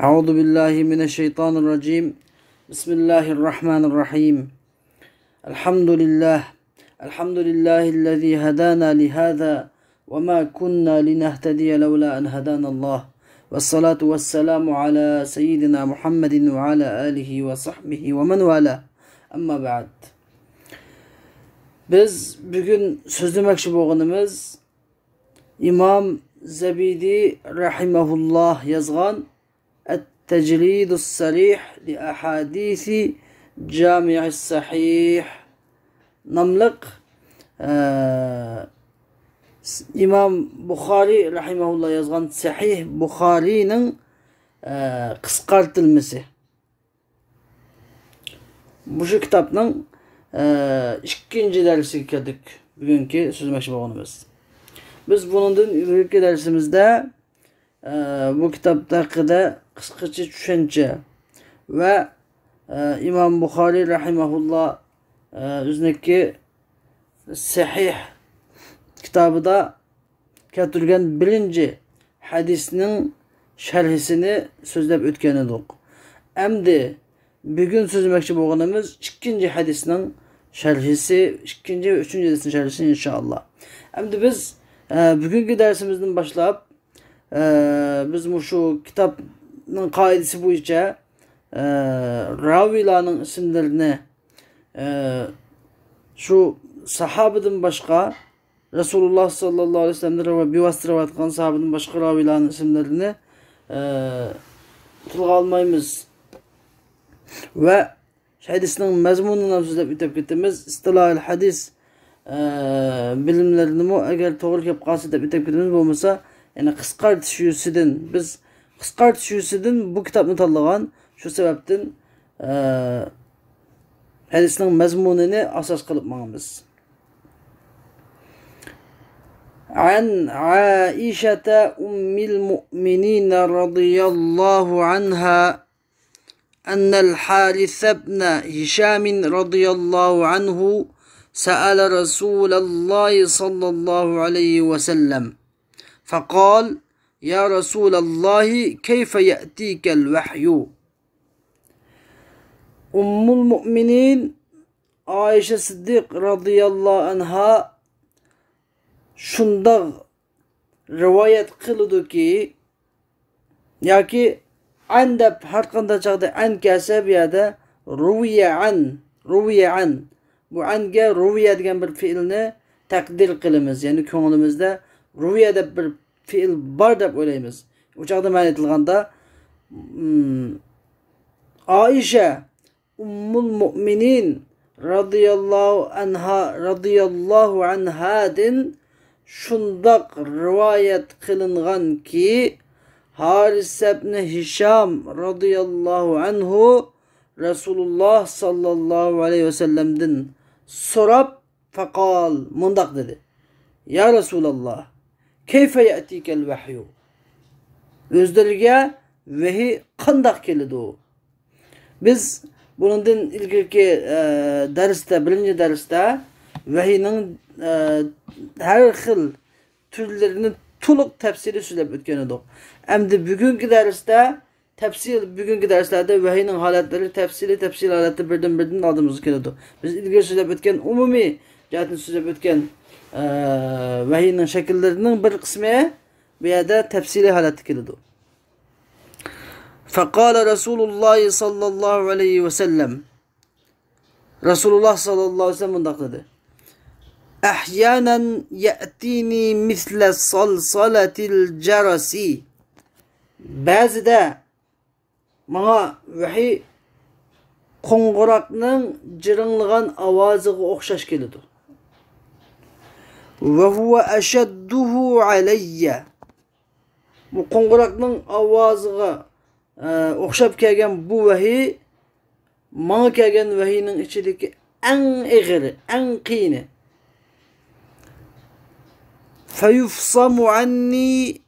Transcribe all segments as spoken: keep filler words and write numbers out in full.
أعوذ بالله من الشيطان الرجيم. بسم الله الرحمن الرحيم. الحمد لله. الحمد لله الذي هدانا لهذا وما كنا لنهتدي لولا أن هدانا الله. والصلاة والسلام على سيدنا محمد وعلى آله وصحبه ومن والاه. أما بعد. بىز بۈگۈن سۆزلىمەكچى بولغىنىمىز ئىمام زەبىدى رەھىمەھۇللاھ يازغان ئەت-تەجرىدۇس سەرىھ لىئەھادىسى جامىئىس سەھىھ ناملىق، ئە، ئىمام بۇخارىي رەھىمەھۇللاھ يازغان سەھىھ بۇخارىينىڭ، ئە، قىسقارتىلمىسى. مۇشۇ كىتابنىڭ، ئە، ئىككىنچى دەرسىگە كەلدۇق. بۈگۈنكى سۆزلىمەكچى بولغىنىمىز. بىز بۇنىڭدىن ئىلگىرىكى دەرسىمىزدە، ئە، بۇ كىتاب ھەققىدە قىسقىچە چۈشەنچە ۋە، ئە، ئىمام بۇخارىي رەھىمەھۇللا، ئە، ئۆزىنىڭكى سەھىھ كىتابىدا كەلتۈرگەن بىرىنچى ھەدىسنىڭ شەرھىسىنى سۆزلەپ ئۆتكەن ئىدۇق. ئەمدى بۈگۈن سۆزلىمەكچى بولغىنىمىز ئىككىنچى ھەدىسنىڭ شەرھىسى، ئىككىنچى ۋە ئۈچىنچى ھەدىسنىڭ شەرھىسى، ئىنشائاللا. ئەمدى بىز، ئە، بۈگۈنكى دەرسىمىزدىن باشلاپ، ئە، بىز مۇشۇ كىتابنىڭ قائىدىسى بويىچە، ئە، راۋىيلارنىڭ ئىسىملىرىنى، ئە، شۇ ساھابىدىن باشقا، رەسۇلۇللا ساللاللاھۇ ئەلەيھى ۋەسەللەمدىن رىۋا-، بىۋاسىتە رىۋايەت قىلغان ساھابىدىن باشقا راۋىيلارنىڭ ئىسىملىرىنى، ئە، تىلغا ئالمايمىز. ۋە ھەدىسنىڭ مەزمۇنىنى ھەم سۆزلەپ ئۆتۈپ كېتىمىز. ئىستىلاھىل ھەدىس، ئە، بىلىملىرىنىمۇ ئەگەر توغرا كەپ قالسا دەپ ئۆتۈپ كېتىمىز. بولمىسا، يەنە قىسقارتىش يۈزىسىدىن، بىز قىسقارتىش يۈزىسىدىن بۇ كىتابنى تاللىغان. شۇ سەۋەبتىن، ئە، ھەدىسنىڭ مەزمۇنىنى ئاساس قىلىپ ماڭىمىز. عن عائشة أم المؤمنين رضي الله عنها أن الحارث بن هشام رضي الله عنه سأل رسول الله صلى الله عليه وسلم فقال: يا رسول الله، كيف يأتيك الوحي؟ ئۇممۇل مۇئمىنىن ئائىشە سىددىق رەزىياللاھۇ ئەنھا شۇنداق رىۋايەت قىلىدۇكى، ياكى ئەن دەپ ھەر قانداق چاغدا ئەن كەلسە، بۇ يەردە رۇۋىيە ئەن، رۇۋىيە ئەن. بۇ ئەنگە رۇۋىيە دېگەن بىر پېئىلنى تەقدىر قىلىمىز. يەنى كۆڭلىمىزدە رۇۋىيە دەپ بىر پېئىل بار دەپ ئويلايمىز. ئۇ چاغدا مەنە ئېيتىلغاندا، ئم، ئائىشە ئۇممۇل مۇئمىنىن رەزىياللاھۇ ئەنھا، رەزىياللاھۇ ئەنھادىن شۇنداق رىۋايەت قىلىنغانكى، ھارىسە ئىبنى ھىشام رەزىياللاھۇ ئەنھۇ رەسۇلۇللا ساللاللاھۇ ئەلەيھى ۋەسەللەمدىن سوراپ، فەقال، مۇنداق دېدى: يا رسول الله، كيف يأتيك الوحي؟ ئۆزلىرىگە ۋەھىي قانداق كېلىدۇ؟ بىز بۇنىڭدىن ئىلگىرىكى، ئە، دەرستە، بىرىنچى دەرستە ۋەھىينىڭ، ئە، ھەر خىل تۈرلىرىنى تولۇق تەپسىلىي سۆزلەپ ئۆتكەن ئىدۇق. ئەمدى بۈگۈنكى دەرستە تەپسىل، بۈگۈنكى دەرسلەردە ۋەھىينىڭ ھالەتلىرى تەپسىلىي، تەپسىلىي ھالەتتە بىردىن-بىردىن ئالدىمىزغا كېلىدۇ. بىز ئىلگىرى سۆزلەپ ئۆتكەن ئومۇمىي جەھەتتىن سۆزلەپ ئۆتكەن، ئە، ۋەھىينىڭ شەكىللىرىنىڭ بىر قىسمى بۇ يەردە تەپسىلىي ھالەتتە كېلىدۇ. فقال رسول الله صلى الله عليه وسلم. رەسۇلۇللا ساللاللاھۇ ئەلەيھى ۋەسەللەم مۇنداق دېدى: أحيانا يأتيني مثل صلصلة الجرس. بەزىدە ماڭا ۋەھىي قوڭغۇراقنىڭ جىرىڭلىغان ئاۋازىغا ئوخشاش كېلىدۇ. وهو أشده علي. بۇ قوڭغۇراقنىڭ ئاۋازىغا، ئە، ئوخشاپ كەلگەن بۇ ۋەھىي ماڭا كەلگەن ۋەھىينىڭ ئىچىدىكى ئەڭ ئېغىرى، ئەڭ قىيىنى. فيفصم عني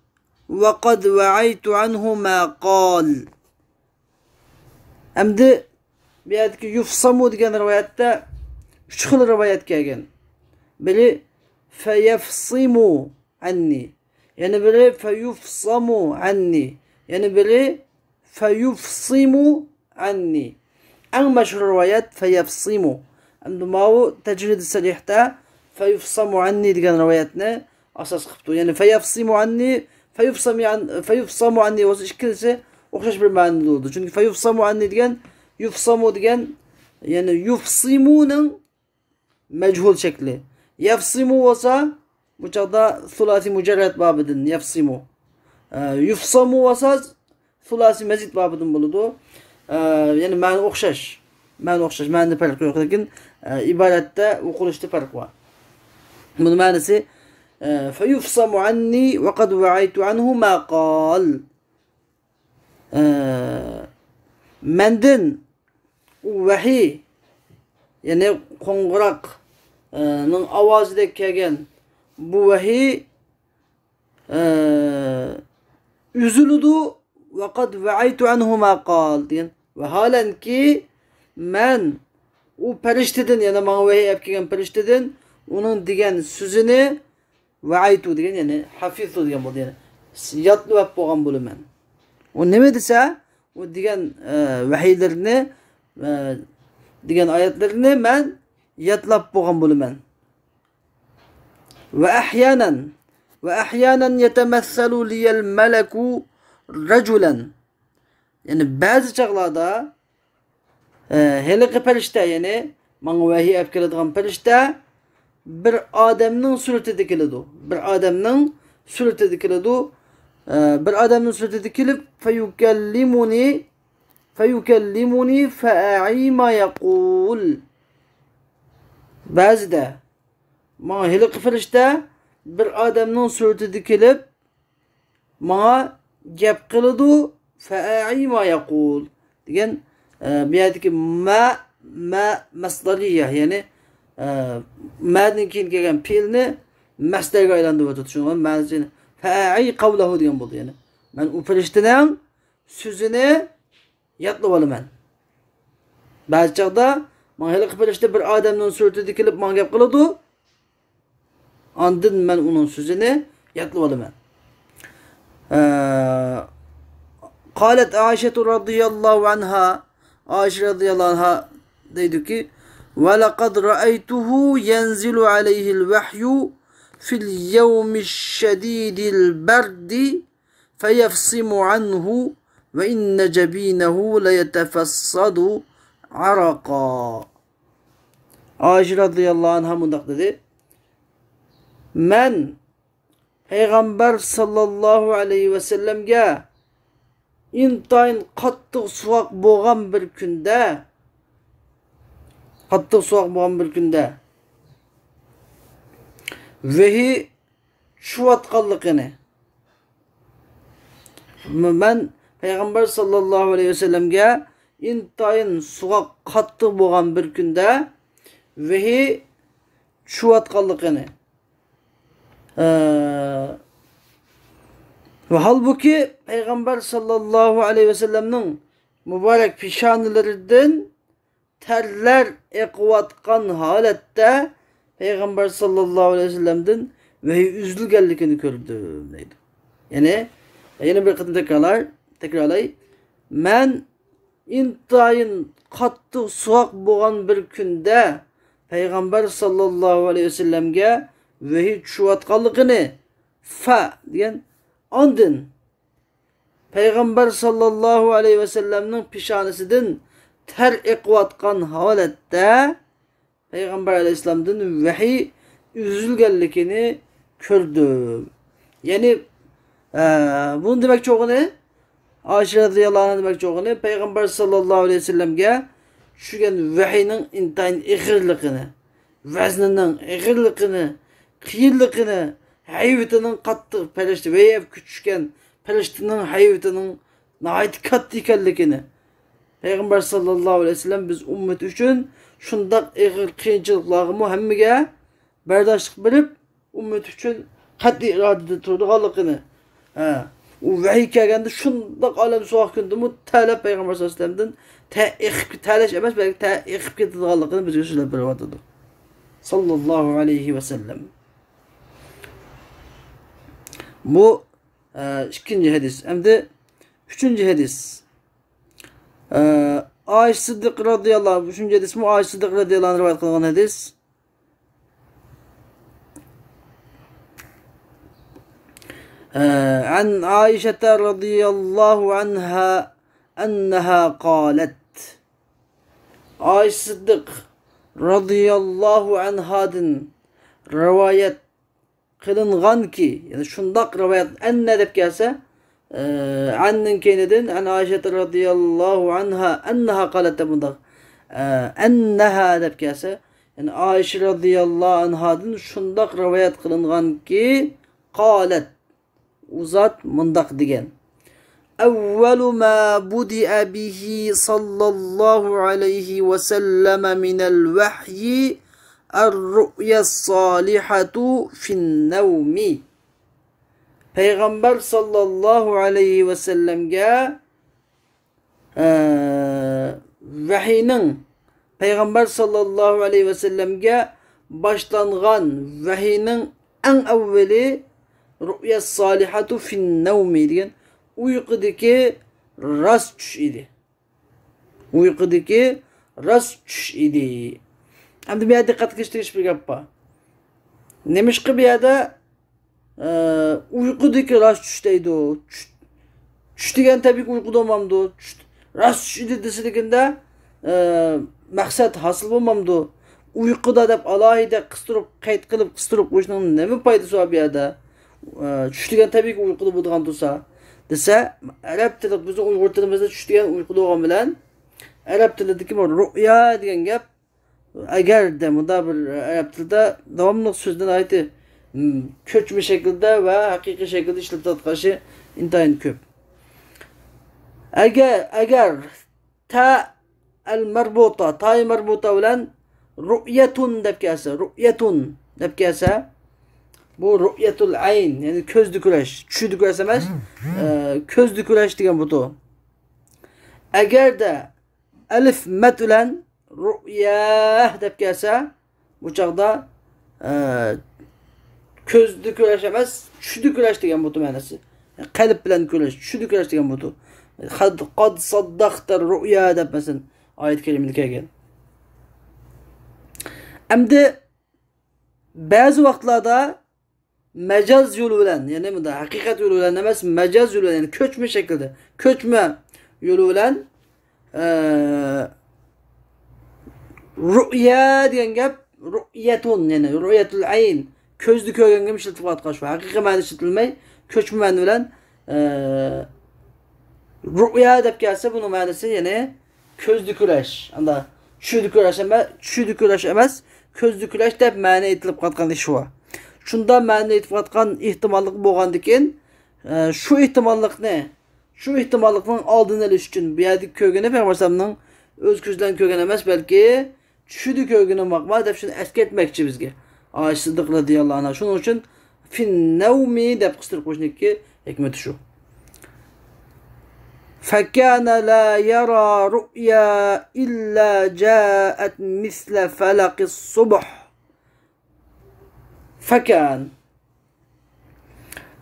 وقد وعيت عنه ما قال. ئەمدى بۇ يەردىكى يۇفسامۇ دېگەن رىۋايەتتە ئۈچ خىل رىۋايەت كەلگەن. بىرى فيفصم عني، يەنە بىرى فيفصم عني، يەنە بىرى فيفصم عني. ئەڭ مەشھۇر رىۋايەت فيفصم. ئەمدى ماۋۇ تەجرىدى سەرىھتە فيفصم عني دېگەن رىۋايەتنى ئاساس قىپتۇ. يەنى فيفصم عني، فيفصم عن، فيفصم عني بولسا ئىككىلىسى ئوخشاش بىر مەنىدە بولىدۇ. چۈنكى فيفصم عني دېگەن، يفصم دېگەن، يەنى يفصمنىڭ مەجھۇل شەكلى. يەفسىمۇ بولسا، بۇ چاغدا سۇلاسىي مۇجەررەد بابىدىن يەفسىمۇ. ئە، يۇفسامۇ بولسا، سۇلاسىي مەزىد بابىدىن بولىدۇ. ئە، يەنى مەنە ئوخشاش. مەنە ئوخشاش، مەنىدە پەرق يوق، لېكىن، ئە، ئىبارەتتە ئوقۇلۇشتا پەرق بار. بۇنىڭ مەنىسى، ئە، فيفصم عني وقد وعيت عنه ما قال. ئە، مەندىن ئۇ ۋەھىي، يەنى قوڭغۇراق، ئە، نىڭ ئاۋازىدەك كەلگەن بۇ ۋەھىي، ئە، ئۈزۈلىدۇ. وقد وعيت عنه ما قال دېگەن. ۋەھالەنكى، مەن ئۇ پەرىشتىدىن، يەنى ماڭا ۋەھىي ئەپ كەلگەن پەرىشتىدىن ئۇنىڭ دېگەن سۆزىنى، ۋەئەيتۇ دېگەن، يەنى ھەفىزتۇ دېگەن بولدى، يەنى يادلاپ بولغان بولىمەن. ئۇ نېمە دېسە، ئۇ دېگەن، ئە، ۋەھىيلىرىنى، ئە، دېگەن ئايەتلىرىنى مەن يادلاپ بولغان بولىمەن. وأحيانا، وأحيانا يتمثل لي الملك رجلا. يەنى بەزى چاغلاردا، ئە، ھېلىقى پەرىشتە، يەنى ماڭا ۋەھىي ئەپ كېلىدىغان پەرىشتە بىر ئادەمنىڭ سۈرىتىدە كېلىدۇ. بىر ئادەمنىڭ سۈرىتىدە كېلىدۇ. ئە، بىر ئادەمنىڭ سۈرىتىدە كېلىپ، فيكلمني، فيكلمني فأعي ما يقول. بەزىدە ماڭا ھېلىقى پەرىشتە بىر ئادەمنىڭ سۈرىتىدە كېلىپ، ماڭا گەپ قىلىدۇ، فأعي ما يقول دېگەن، ئە، بۇ يەردىكى ما، ما مەسدەرىيە، يەنى، ئە، مادىن كېيىن كەلگەن پېئىلنى مەسدەرگە ئايلاندۇرۇۋاتىدۇ. شۇڭا مەنىسى فأعي قوله دېگەن بولدى. يەنى مەن ئۇ پەرىشتىنىڭ سۆزىنى يادلىۋالىمەن. بەزى چاغدا ماڭا ھېلىقى پەرىشتە بىر ئادەمنىڭ سۈرىتىدە كېلىپ ماڭا گەپ قىلىدۇ. ئاندىن مەن ئۇنىڭ سۆزىنى يادلىۋالىمەن. ئە، قالت عائشة رضي الله عنها، ئائىشە رەزىياللاھۇ ئەنھا دەيدۇكى، ولقد رأيته ينزل عليه الوحي في اليوم الشديد البرد فيفصم عنه وإن جبينه ليتفصد عرقا. ئائىشە رەزىياللاھۇ ئەنھا مۇنداق دېدى، مەن پەيغەمبەر ساللاللاھۇ ئەلەيھى ۋەسەللەمگە ئىنتايىن قاتتىق سوغۇق بولغان بىر كۈندە، قاتتىق سوغۇق بولغان بىر كۈندە ۋەھىي چۈشۈۋاتقانلىقىنى، مەن پەيغەمبەر ساللاللاھۇ ئەلەيھى ۋەسەللەمگە ئىنتايىن سوغۇق قاتتىق بولغان بىر كۈندە ۋەھىي چۈشۈۋاتقانلىقىنى، ئە، ۋە ھالبۇكى پەيغەمبەر ساللاللاھۇ ئەلەيھى ۋەسەللەمنىڭ مۇبارەك پېشانىلىرىدىن تەرلەر ئېقىۋاتقان ھالەتتە پەيغەمبەر ساللاللاھۇ ئەلەيھى ۋەسەللەمدىن ۋەھىي ئۈزۈلگەنلىكىنى كۆردۈم دەيدۇ. يەنى، يەنە بىر قېتىم تەكرارلار-، تەكرارلاي. مەن ئىنتايىن قاتتىق سوغۇق بولغان بىر كۈندە پەيغەمبەر ساللاللاھۇ ئەلەيھى ۋەسەللەمگە ۋەھىي چۈشۈۋاتقانلىقىنى، فە دېگەن، ئاندىن پەيغەمبەر ساللاللاھۇ ئەلەيھى ۋەسەللەمنىڭ پېشانىسىدىن تەر ئېقىۋاتقان ھالەتتە پەيغەمبەر ئەلەيھىسسالامدىن ۋەھىي ئۈزۈلگەنلىكىنى كۆردۈم. يەنى، ئە، بۇنى دېمەكچى بولغىنى، ئائىشە رەزىياللاھۇ ئەنھا دېمەكچى بولغىنى، پەيغەمبەر ساللاللاھۇ ئەلەيھى ۋەسەللەمگە چۈشكەن ۋەھىينىڭ ئىنتايىن ئېغىرلىقىنى، ۋەزنىنىڭ ئېغىرلىقىنى، قىيىنلىقىنى، ھەيۋىتىنىڭ قاتتىق، پەرىشتە، ۋەھىي ئەپ كېلىشكەن پەرىشتىنىڭ ھەيۋىتىنىڭ ناھايىتى كاتتا ئىكەنلىكىنى، پەيغەمبەر ساللاللاھۇ ئەلەيھى ۋەسەللەم بىز ئۈممىتى ئۈچۈن شۇنداق ئېغىر قىيىنچىلىقلارغىمۇ ھەممىگە بەرداشلىق بېرىپ، ئۈممىتى ئۈچۈن قەتئىي ئىرادىدە تۇرىدىغانلىقىنى، ھە، ئۇ ۋەھىي كەلگەندە شۇنداق ئالەم سوغۇق كۈندىمۇ تەرلەپ پەيغەمبەر ساللاللاھۇ ئەلەيھى ۋەسەللەمدىن تەر ئېقىپ، تەرلەش ئەمەس، بەلكى تەر ئېقىپ كېتىدىغانلىقىنى بىزگە سۆزلەپ بېرىۋاتىدۇ. ساللاللاھۇ ئەلەيھى ۋەسەللەم. بۇ، ئە، ئىككىنچى ھەدىس. ئەمدى ئۈچىنچى ھەدىس. ئە، ئائىشە سىددىق رەزىياللاھۇ، ئۈچىنچى ھەدىسمۇ ئائىشە سىددىق رەزىياللاھۇ ئەنھا رىۋايەت قىلغان ھەدىس. ئە، عن عائشة رضي الله عنها أنها قالت. ئائىشە سىددىق رەزىياللاھۇ ئەنھادىن رىۋايەت قىلىنغانكى، يەنى شۇنداق رىۋايەت، ئەننە دەپ كەلسە، ئە، ئەننىڭ كەينىدىن، عن عائشة رضي الله عنها أنها قالت دەپ مۇنداق، ئە، ئەننەھا دەپ كەلسە، يەنى ئائىشە رەزىياللاھۇ ئەنھادىن شۇنداق رىۋايەت قىلىنغانكى، قالت، ئۇ زات مۇنداق دېگەن. أول ما بدئ به صلى الله عليه وسلم من الوحي الرؤيا الصالحة في النوم. پەيغەمبەر ساللاللاھۇ ئەلەيھى ۋەسەللەمگە، ئە، ۋەھىينىڭ، پەيغەمبەر ساللاللاھۇ ئەلەيھى ۋەسەللەمگە باشلانغان ۋەھىينىڭ ئەڭ ئەۋۋىلى رؤيا الصالحة في النوم دېگەن ئۇيقۇدىكى راست چۈش ئىدى. ئۇيقۇدىكى راست چۈش ئىدى. ئەمدى بۇ يەردە دىققەت قىلىش تېگىشلىك بىر گەپ بار. نېمىشقا بۇ يەردە، ئە، ئۇيقۇدىكى راست چۈش دەيدۇ؟ چۈش، چۈش دېگەن تەبىئىي ئۇيقۇدا بولمامدۇ؟ چۈش، راست چۈش ئىدى دېسىلىكىندە، ئە، مەقسەت ھاسىل بولمامدۇ؟ ئۇيقۇدا دەپ ئالاھىدە قىستۇرۇپ، قەيت قىلىپ قىستۇرۇپ قويۇشنىڭ نېمە پايدىسى بار بۇ يەردە؟ ئە، چۈش دېگەن تەبىئىي ئۇيقۇدا بولىدىغان تۇرسا، دېسە، ئەرەب تىلى، بىزنىڭ ئۇيغۇر تىلىمىزدا چۈش دېگەن ئۇيقۇدا بولغان بىلەن، ئەرەب تىلىدىكى بۇ رۇئيا دېگەن گەپ، ئەگەردە مۇنداق بىر ئەرەب تىلىدا داۋاملىق سۆزنى ناھايىتى، م، كۆچمە شەكىلدە ۋە ھەقىقىي شەكىلدە ئىشلىتىۋاتقان ئىشى ئىنتايىن كۆپ. ئەگەر، ئەگەر، تا ئەل مەربۇتا، تاي مەربۇتا بىلەن رۇئيەتۇن دەپ كەلسە، رۇئيەتۇن دەپ كەلسە، بۇ رۇئيەتۇل ئەين، يەنى كۆزدە كۆرۈش، چۈشىدە كۆرۈش ئەمەس، ئە، كۆزدە كۆرۈش دېگەن بۇدۇ. ئەگەردە ئەلىف مەد بىلەن رۇئيا دەپ كەلسە، بۇ چاغدا، ئە، كۆزدە كۆرۈش ئەمەس، چۈشىدە كۆرۈش دېگەن بۇدۇ مەنىسى. قەلب بىلەن كۆرۈش، چۈشىدە كۆرۈش دېگەن بۇدۇ. قەد، قەد سەددەقتە رۇئيا دەپ مەسىلەن ئايەت كەرىمىدە كەلگەن. ئەمدى بەزى ۋاقىتلاردا مەجاز يولى بىلەن، يەنى مۇنداق ھەقىقەت يولى بىلەن ئەمەس، مەجاز يولى بىلەن، يەنى كۆچمە شەكىلدە، كۆچمە يولى بىلەن، ئە، رۇئيا دېگەن گەپ، رۇئيەتۇن، يەنى رۇئيەتۇل ئەين، كۆزدە كۆرگەنگە ئىشلىتىلىۋاتقان شۇ، ھەقىقىي مەنە ئىشلىتىلمەي، كۆچمە مەنە بىلەن، ئە، رۇئيا دەپ كەلسە، بۇنىڭ مەنىسى يەنى كۆزدە كۆرۈش. ئاندا چۈشىدە كۆرۈش ئەمەس، چۈشىدە كۆرۈش ئەمەس، كۆزدە كۆرۈش دەپ مەنە ئېيتىلىپ قالغان ئىش بار. شۇنداق مەنە ئېيتىپ قالغان ئېھتىماللىقى بولغاندىكىن، ئە، شۇ ئېھتىماللىقنى، شۇ ئېھتىماللىقنىڭ ئالدىنى ئېلىش ئۈچۈن بۇ يەردىكى كۆرگىنى پەيغەمبەر ئەلەيھىسسالامنىڭ ئۆز كۆزى بىلەن كۆرگەن ئەمەس، بەلكى چۈشىدە كۆرگىنى ماقۇل دەپ شۇنى ئەسكەرتمەكچى بىزگە ئائىشە سىددىق رەزىياللاھۇ ئەنھا. شۇنىڭ ئۈچۈن فىننەۋمى دەپ قىستۇرۇپ قويۇشنىڭكى ھېكمىتى شۇ. فكان لا يرى رؤيا إلا جاءت مثل فلق الصبح. فكان.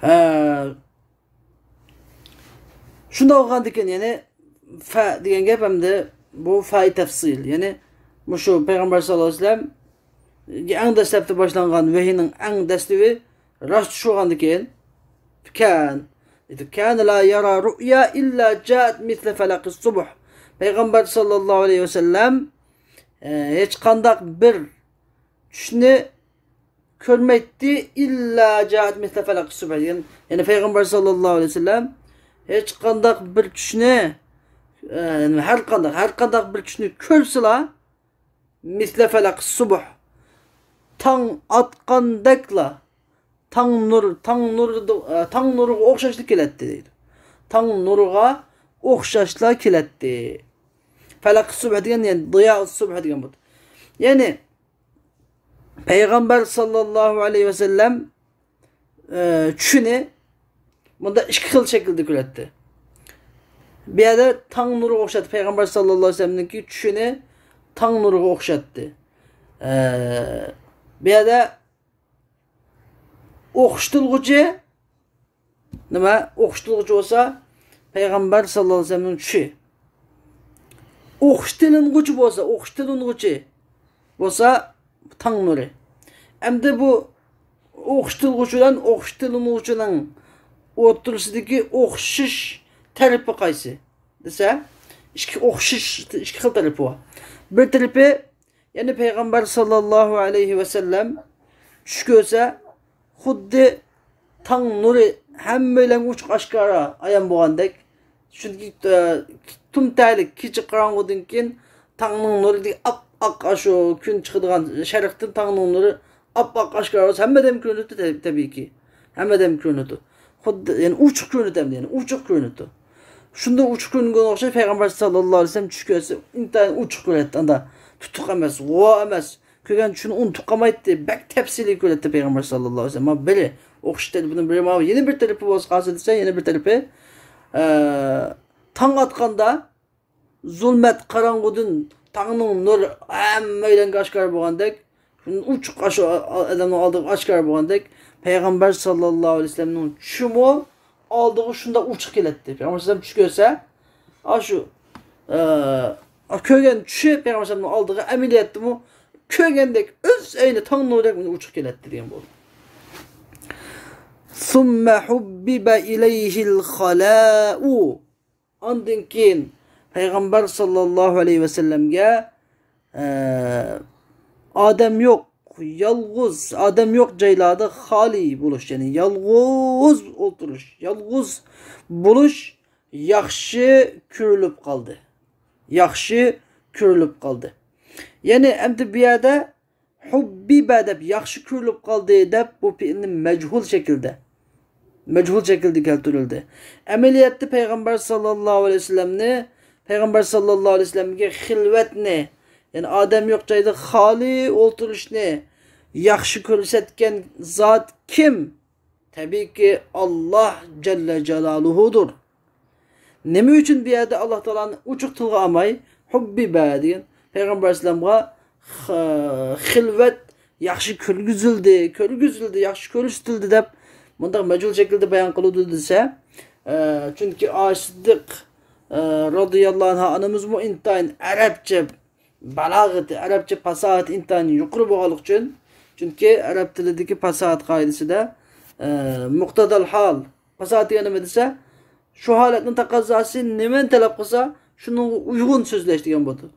ھە، شۇنداق بولغاندىكىن، يەنى فە دېگەن گەپ ئەمدى بۇ فەي تەفسىل. يەنى مۇشۇ پەيغەمبەر ساللاللاھۇ ئەلەيھى ۋەسەللەمگە ئەڭ دەسلەپتە باشلانغان ۋەھىينىڭ ئەڭ دەسلىۋى راست چۈش بولغاندىكىن، كان. كان لا يرى رؤيا إلا جاءت مثل فلق الصبح. پەيغەمبەر ساللاللاھۇ ئەلەيھى ۋەسەللەم، ئە، ھېچقانداق بىر چۈشنى كۆرمەيتتى، إلا جاءت مثل فلق الصبح دېگەن. يەنى پەيغەمبەر ساللاللاھۇ ئەلەيھى ۋەسەللەم ھېچقانداق بىر چۈشنى، ئە، ھەر قانداق، ھەر قانداق بىر چۈشنى كۆرسىلا، مثل فلق الصبح، تاڭ ئاتقاندەكلا، تاڭ نۇر، تاڭ نۇر، ئە، تاڭ نۇرىغا ئوخشاشلا كېلەتتى دەيدۇ. تاڭ نۇرىغا ئوخشاشلا كېلەتتى. فلق الصبح دېگەن، يەنى ضياء الصبح دېگەن بۇ. يەنى پەيغەمبەر ساللاللاھۇ ئەلەيھى ۋەسەللەم، ئە، چۈشىنى مۇنداق ئىككى خىل شەكىلدە كۆرەتتى. بۇ يەردە تاڭ نۇرىغا ئوخشاتتى. پەيغەمبەر ساللاللاھۇ ئەلەيھى ۋەسەللەمنىڭكى چۈشىنى تاڭ نۇرىغا ئوخشاتتى. ئە، بۇ يەردە ئوخشىتىلغۇچى نېمە؟ ئوخشىتىلغۇچى بولسا پەيغەمبەر ساللاللاھۇ ئەلەيھى ۋەسەللەمنىڭ چۈشى. ئوخشىتىلىنغۇچى بولسا، ئوخشىتىلىنغۇچى بولسا تاڭ نۇرى. ئەمدى بۇ ئوخشىتىلغۇچى بىلەن ئوخشىتىلىنغۇچىنىڭ ئوتتۇرىسىدىكى ئوخشىشىش تەرىپى قايسى دېسە، ئىككى ئوخشىش، ئىككى خىل تەرىپى بار. بىر تەرىپى، يەنى پەيغەمبەر ساللاللاھۇ ئەلەيھى ۋەسەللەم چۈش كۆرسە، خۇددى تاڭ نۇرى ھەممەيلەنگە ئوچۇق ئاشكارا ئايان بولغاندەك. چۈنكى، ئە، تۈمتەلىك كېچە قاراڭغۇدىن كېيىن تاڭنىڭ نۇرى ئاپئاق، ئاشۇ كۈن چىقىدىغان شەرقتىن تاڭنىڭ نۇرى ئاپئاق ئاشكارا بولسا، ھەممە ئادەمگە كۆرۈنىدۇ، تە-، تەبىئىيكى. ھەممە ئادەمگە كۆرۈنىدۇ. خۇددى، يەنى ئوچۇق كۆرۈنىدۇ ئەمدى، يەنى ئوچۇق كۆرۈنىدۇ. شۇنداق ئوچۇق كۆرۈنگەنگە ئوخشاش پەيغەمبەر ساللاللاھۇ ئەلەيھى ۋەسەللەم چۈش كۆرسە، ئىنتايىن ئوچۇق كۆرەتتى. ئاندا تۇتۇق ئەمەس، غۇۋا ئەمەس. كۆرگەن چۈشىنى ئۇنتۇپ قالمايتتى. بەك تەپسىلىي كۆرەتتى پەيغەمبەر ساللاللاھۇ ئەلەيھى ۋەسەللەم. مانا بىرى ئوخشاش تەرىپىنىڭ بىرى ماۋۇ. يەنە بىر تەرىپى بولسا قالسا دېسە، يەنە بىر تەرىپى، ئە، تاڭ ئاتقاندا زۇلمەت، قاراڭغۇدىن تاڭنىڭ نۇرى ھەممەيلەنگە ئاشكارا بولغاندەك، ئوچۇق ئاشۇ ئادەمنىڭ ئالدىغا ئاشكارا بولغاندەك، پەيغەمبەر ساللاللاھۇ ئەلەيھى ۋەسەللەمنىڭ چۈشىمۇ ئالدىغا شۇنداق ئوچۇق كېلەتتى. پەيغەمبەر ساللاللاھۇ ئەلەيھى ۋەسەللەم چۈش كۆرسە، ئاشۇ، ئە، كۆرگەن چۈشى پەيغەمبەر ساللاللاھۇ ئەلەيھى ۋەسەللەمنىڭ ئالدىغا ئەمەلىيەتتىمۇ كۆرگەندەك، ئۆز ئەينى تاڭ نۇرىدەك ئوچۇق كېلەتتى دېگەن بولدى. ثم حبب إليه الخلاء. ئاندىن كېيىن پەيغەمبەر ساللاللاھۇ ئەلەيھى ۋەسەللەمگە، ئە، ئادەم يوق، يالغۇز، ئادەم يوق جايلاردا خالىي بولۇش، يەنى يالغۇز ئولتۇرۇش، يالغۇز بولۇش ياخشى كۆرۈلۈپ قالدى. ياخشى كۆرۈلۈپ قالدى. يەنى ئەمدى بۇ يەردە ھۇببىبە دەپ ياخشى كۆرۈلۈپ قالدى دەپ بۇ پېئىلنى مەجھۇل شەكىلدە، مەجھۇل شەكىلدە كەلتۈرۈلدى. ئەمەلىيەتتە پەيغەمبەر ساللاللاھۇ ئەلەيھى ۋەسەللەمنى، پەيغەمبەر ساللاللاھۇ ئەلەيھى ۋەسەللەمگە خىلۋەتنى، يەنى ئادەم يوق جايدا خالىي ئولتۇرۇشنى ياخشى كۆرسەتكەن زات كىم؟ تەبىئىيكى، ئاللاھ جەللە جالالۇھۇدۇر. نېمە ئۈچۈن بۇ يەردە ئاللاھ تائالانى ئوچۇق تىلغا ئالماي، ھۇببىبە دېگەن پەيغەمبەر ئەلەيھىسسالامغا خ-، خىلۋەت ياخشى كۆرگۈزۈلدى، كۆرگۈزۈلدى، ياخشى كۆرسىتىلدى دەپ مۇنداق مەجھۇل شەكىلدە بايان قىلىدۇ دېسە، ئە، چۈنكى ئائىشە سىددىق، ئە، رازىياللاھۇ ئەنھا ئانىمىزمۇ ئىنتايىن ئەرەبچە بالاغىتى، ئەرەبچە پاساھىتى ئىنتايىن يۇقىرى بولغانلىقى ئۈچۈن، چۈنكى ئەرەب تىلىدىكى پاساھەت قائىدىسىدە، ئە، مۇقتەزەل ھال، پاساھەت دېگەن نېمە دېسە، شۇ ھالەتنىڭ تەقەززاسى نېمىنى تەلەپ قىلسا، شۇنىڭغا ئۇيغۇن سۆزلەش دېگەن بولىدۇ.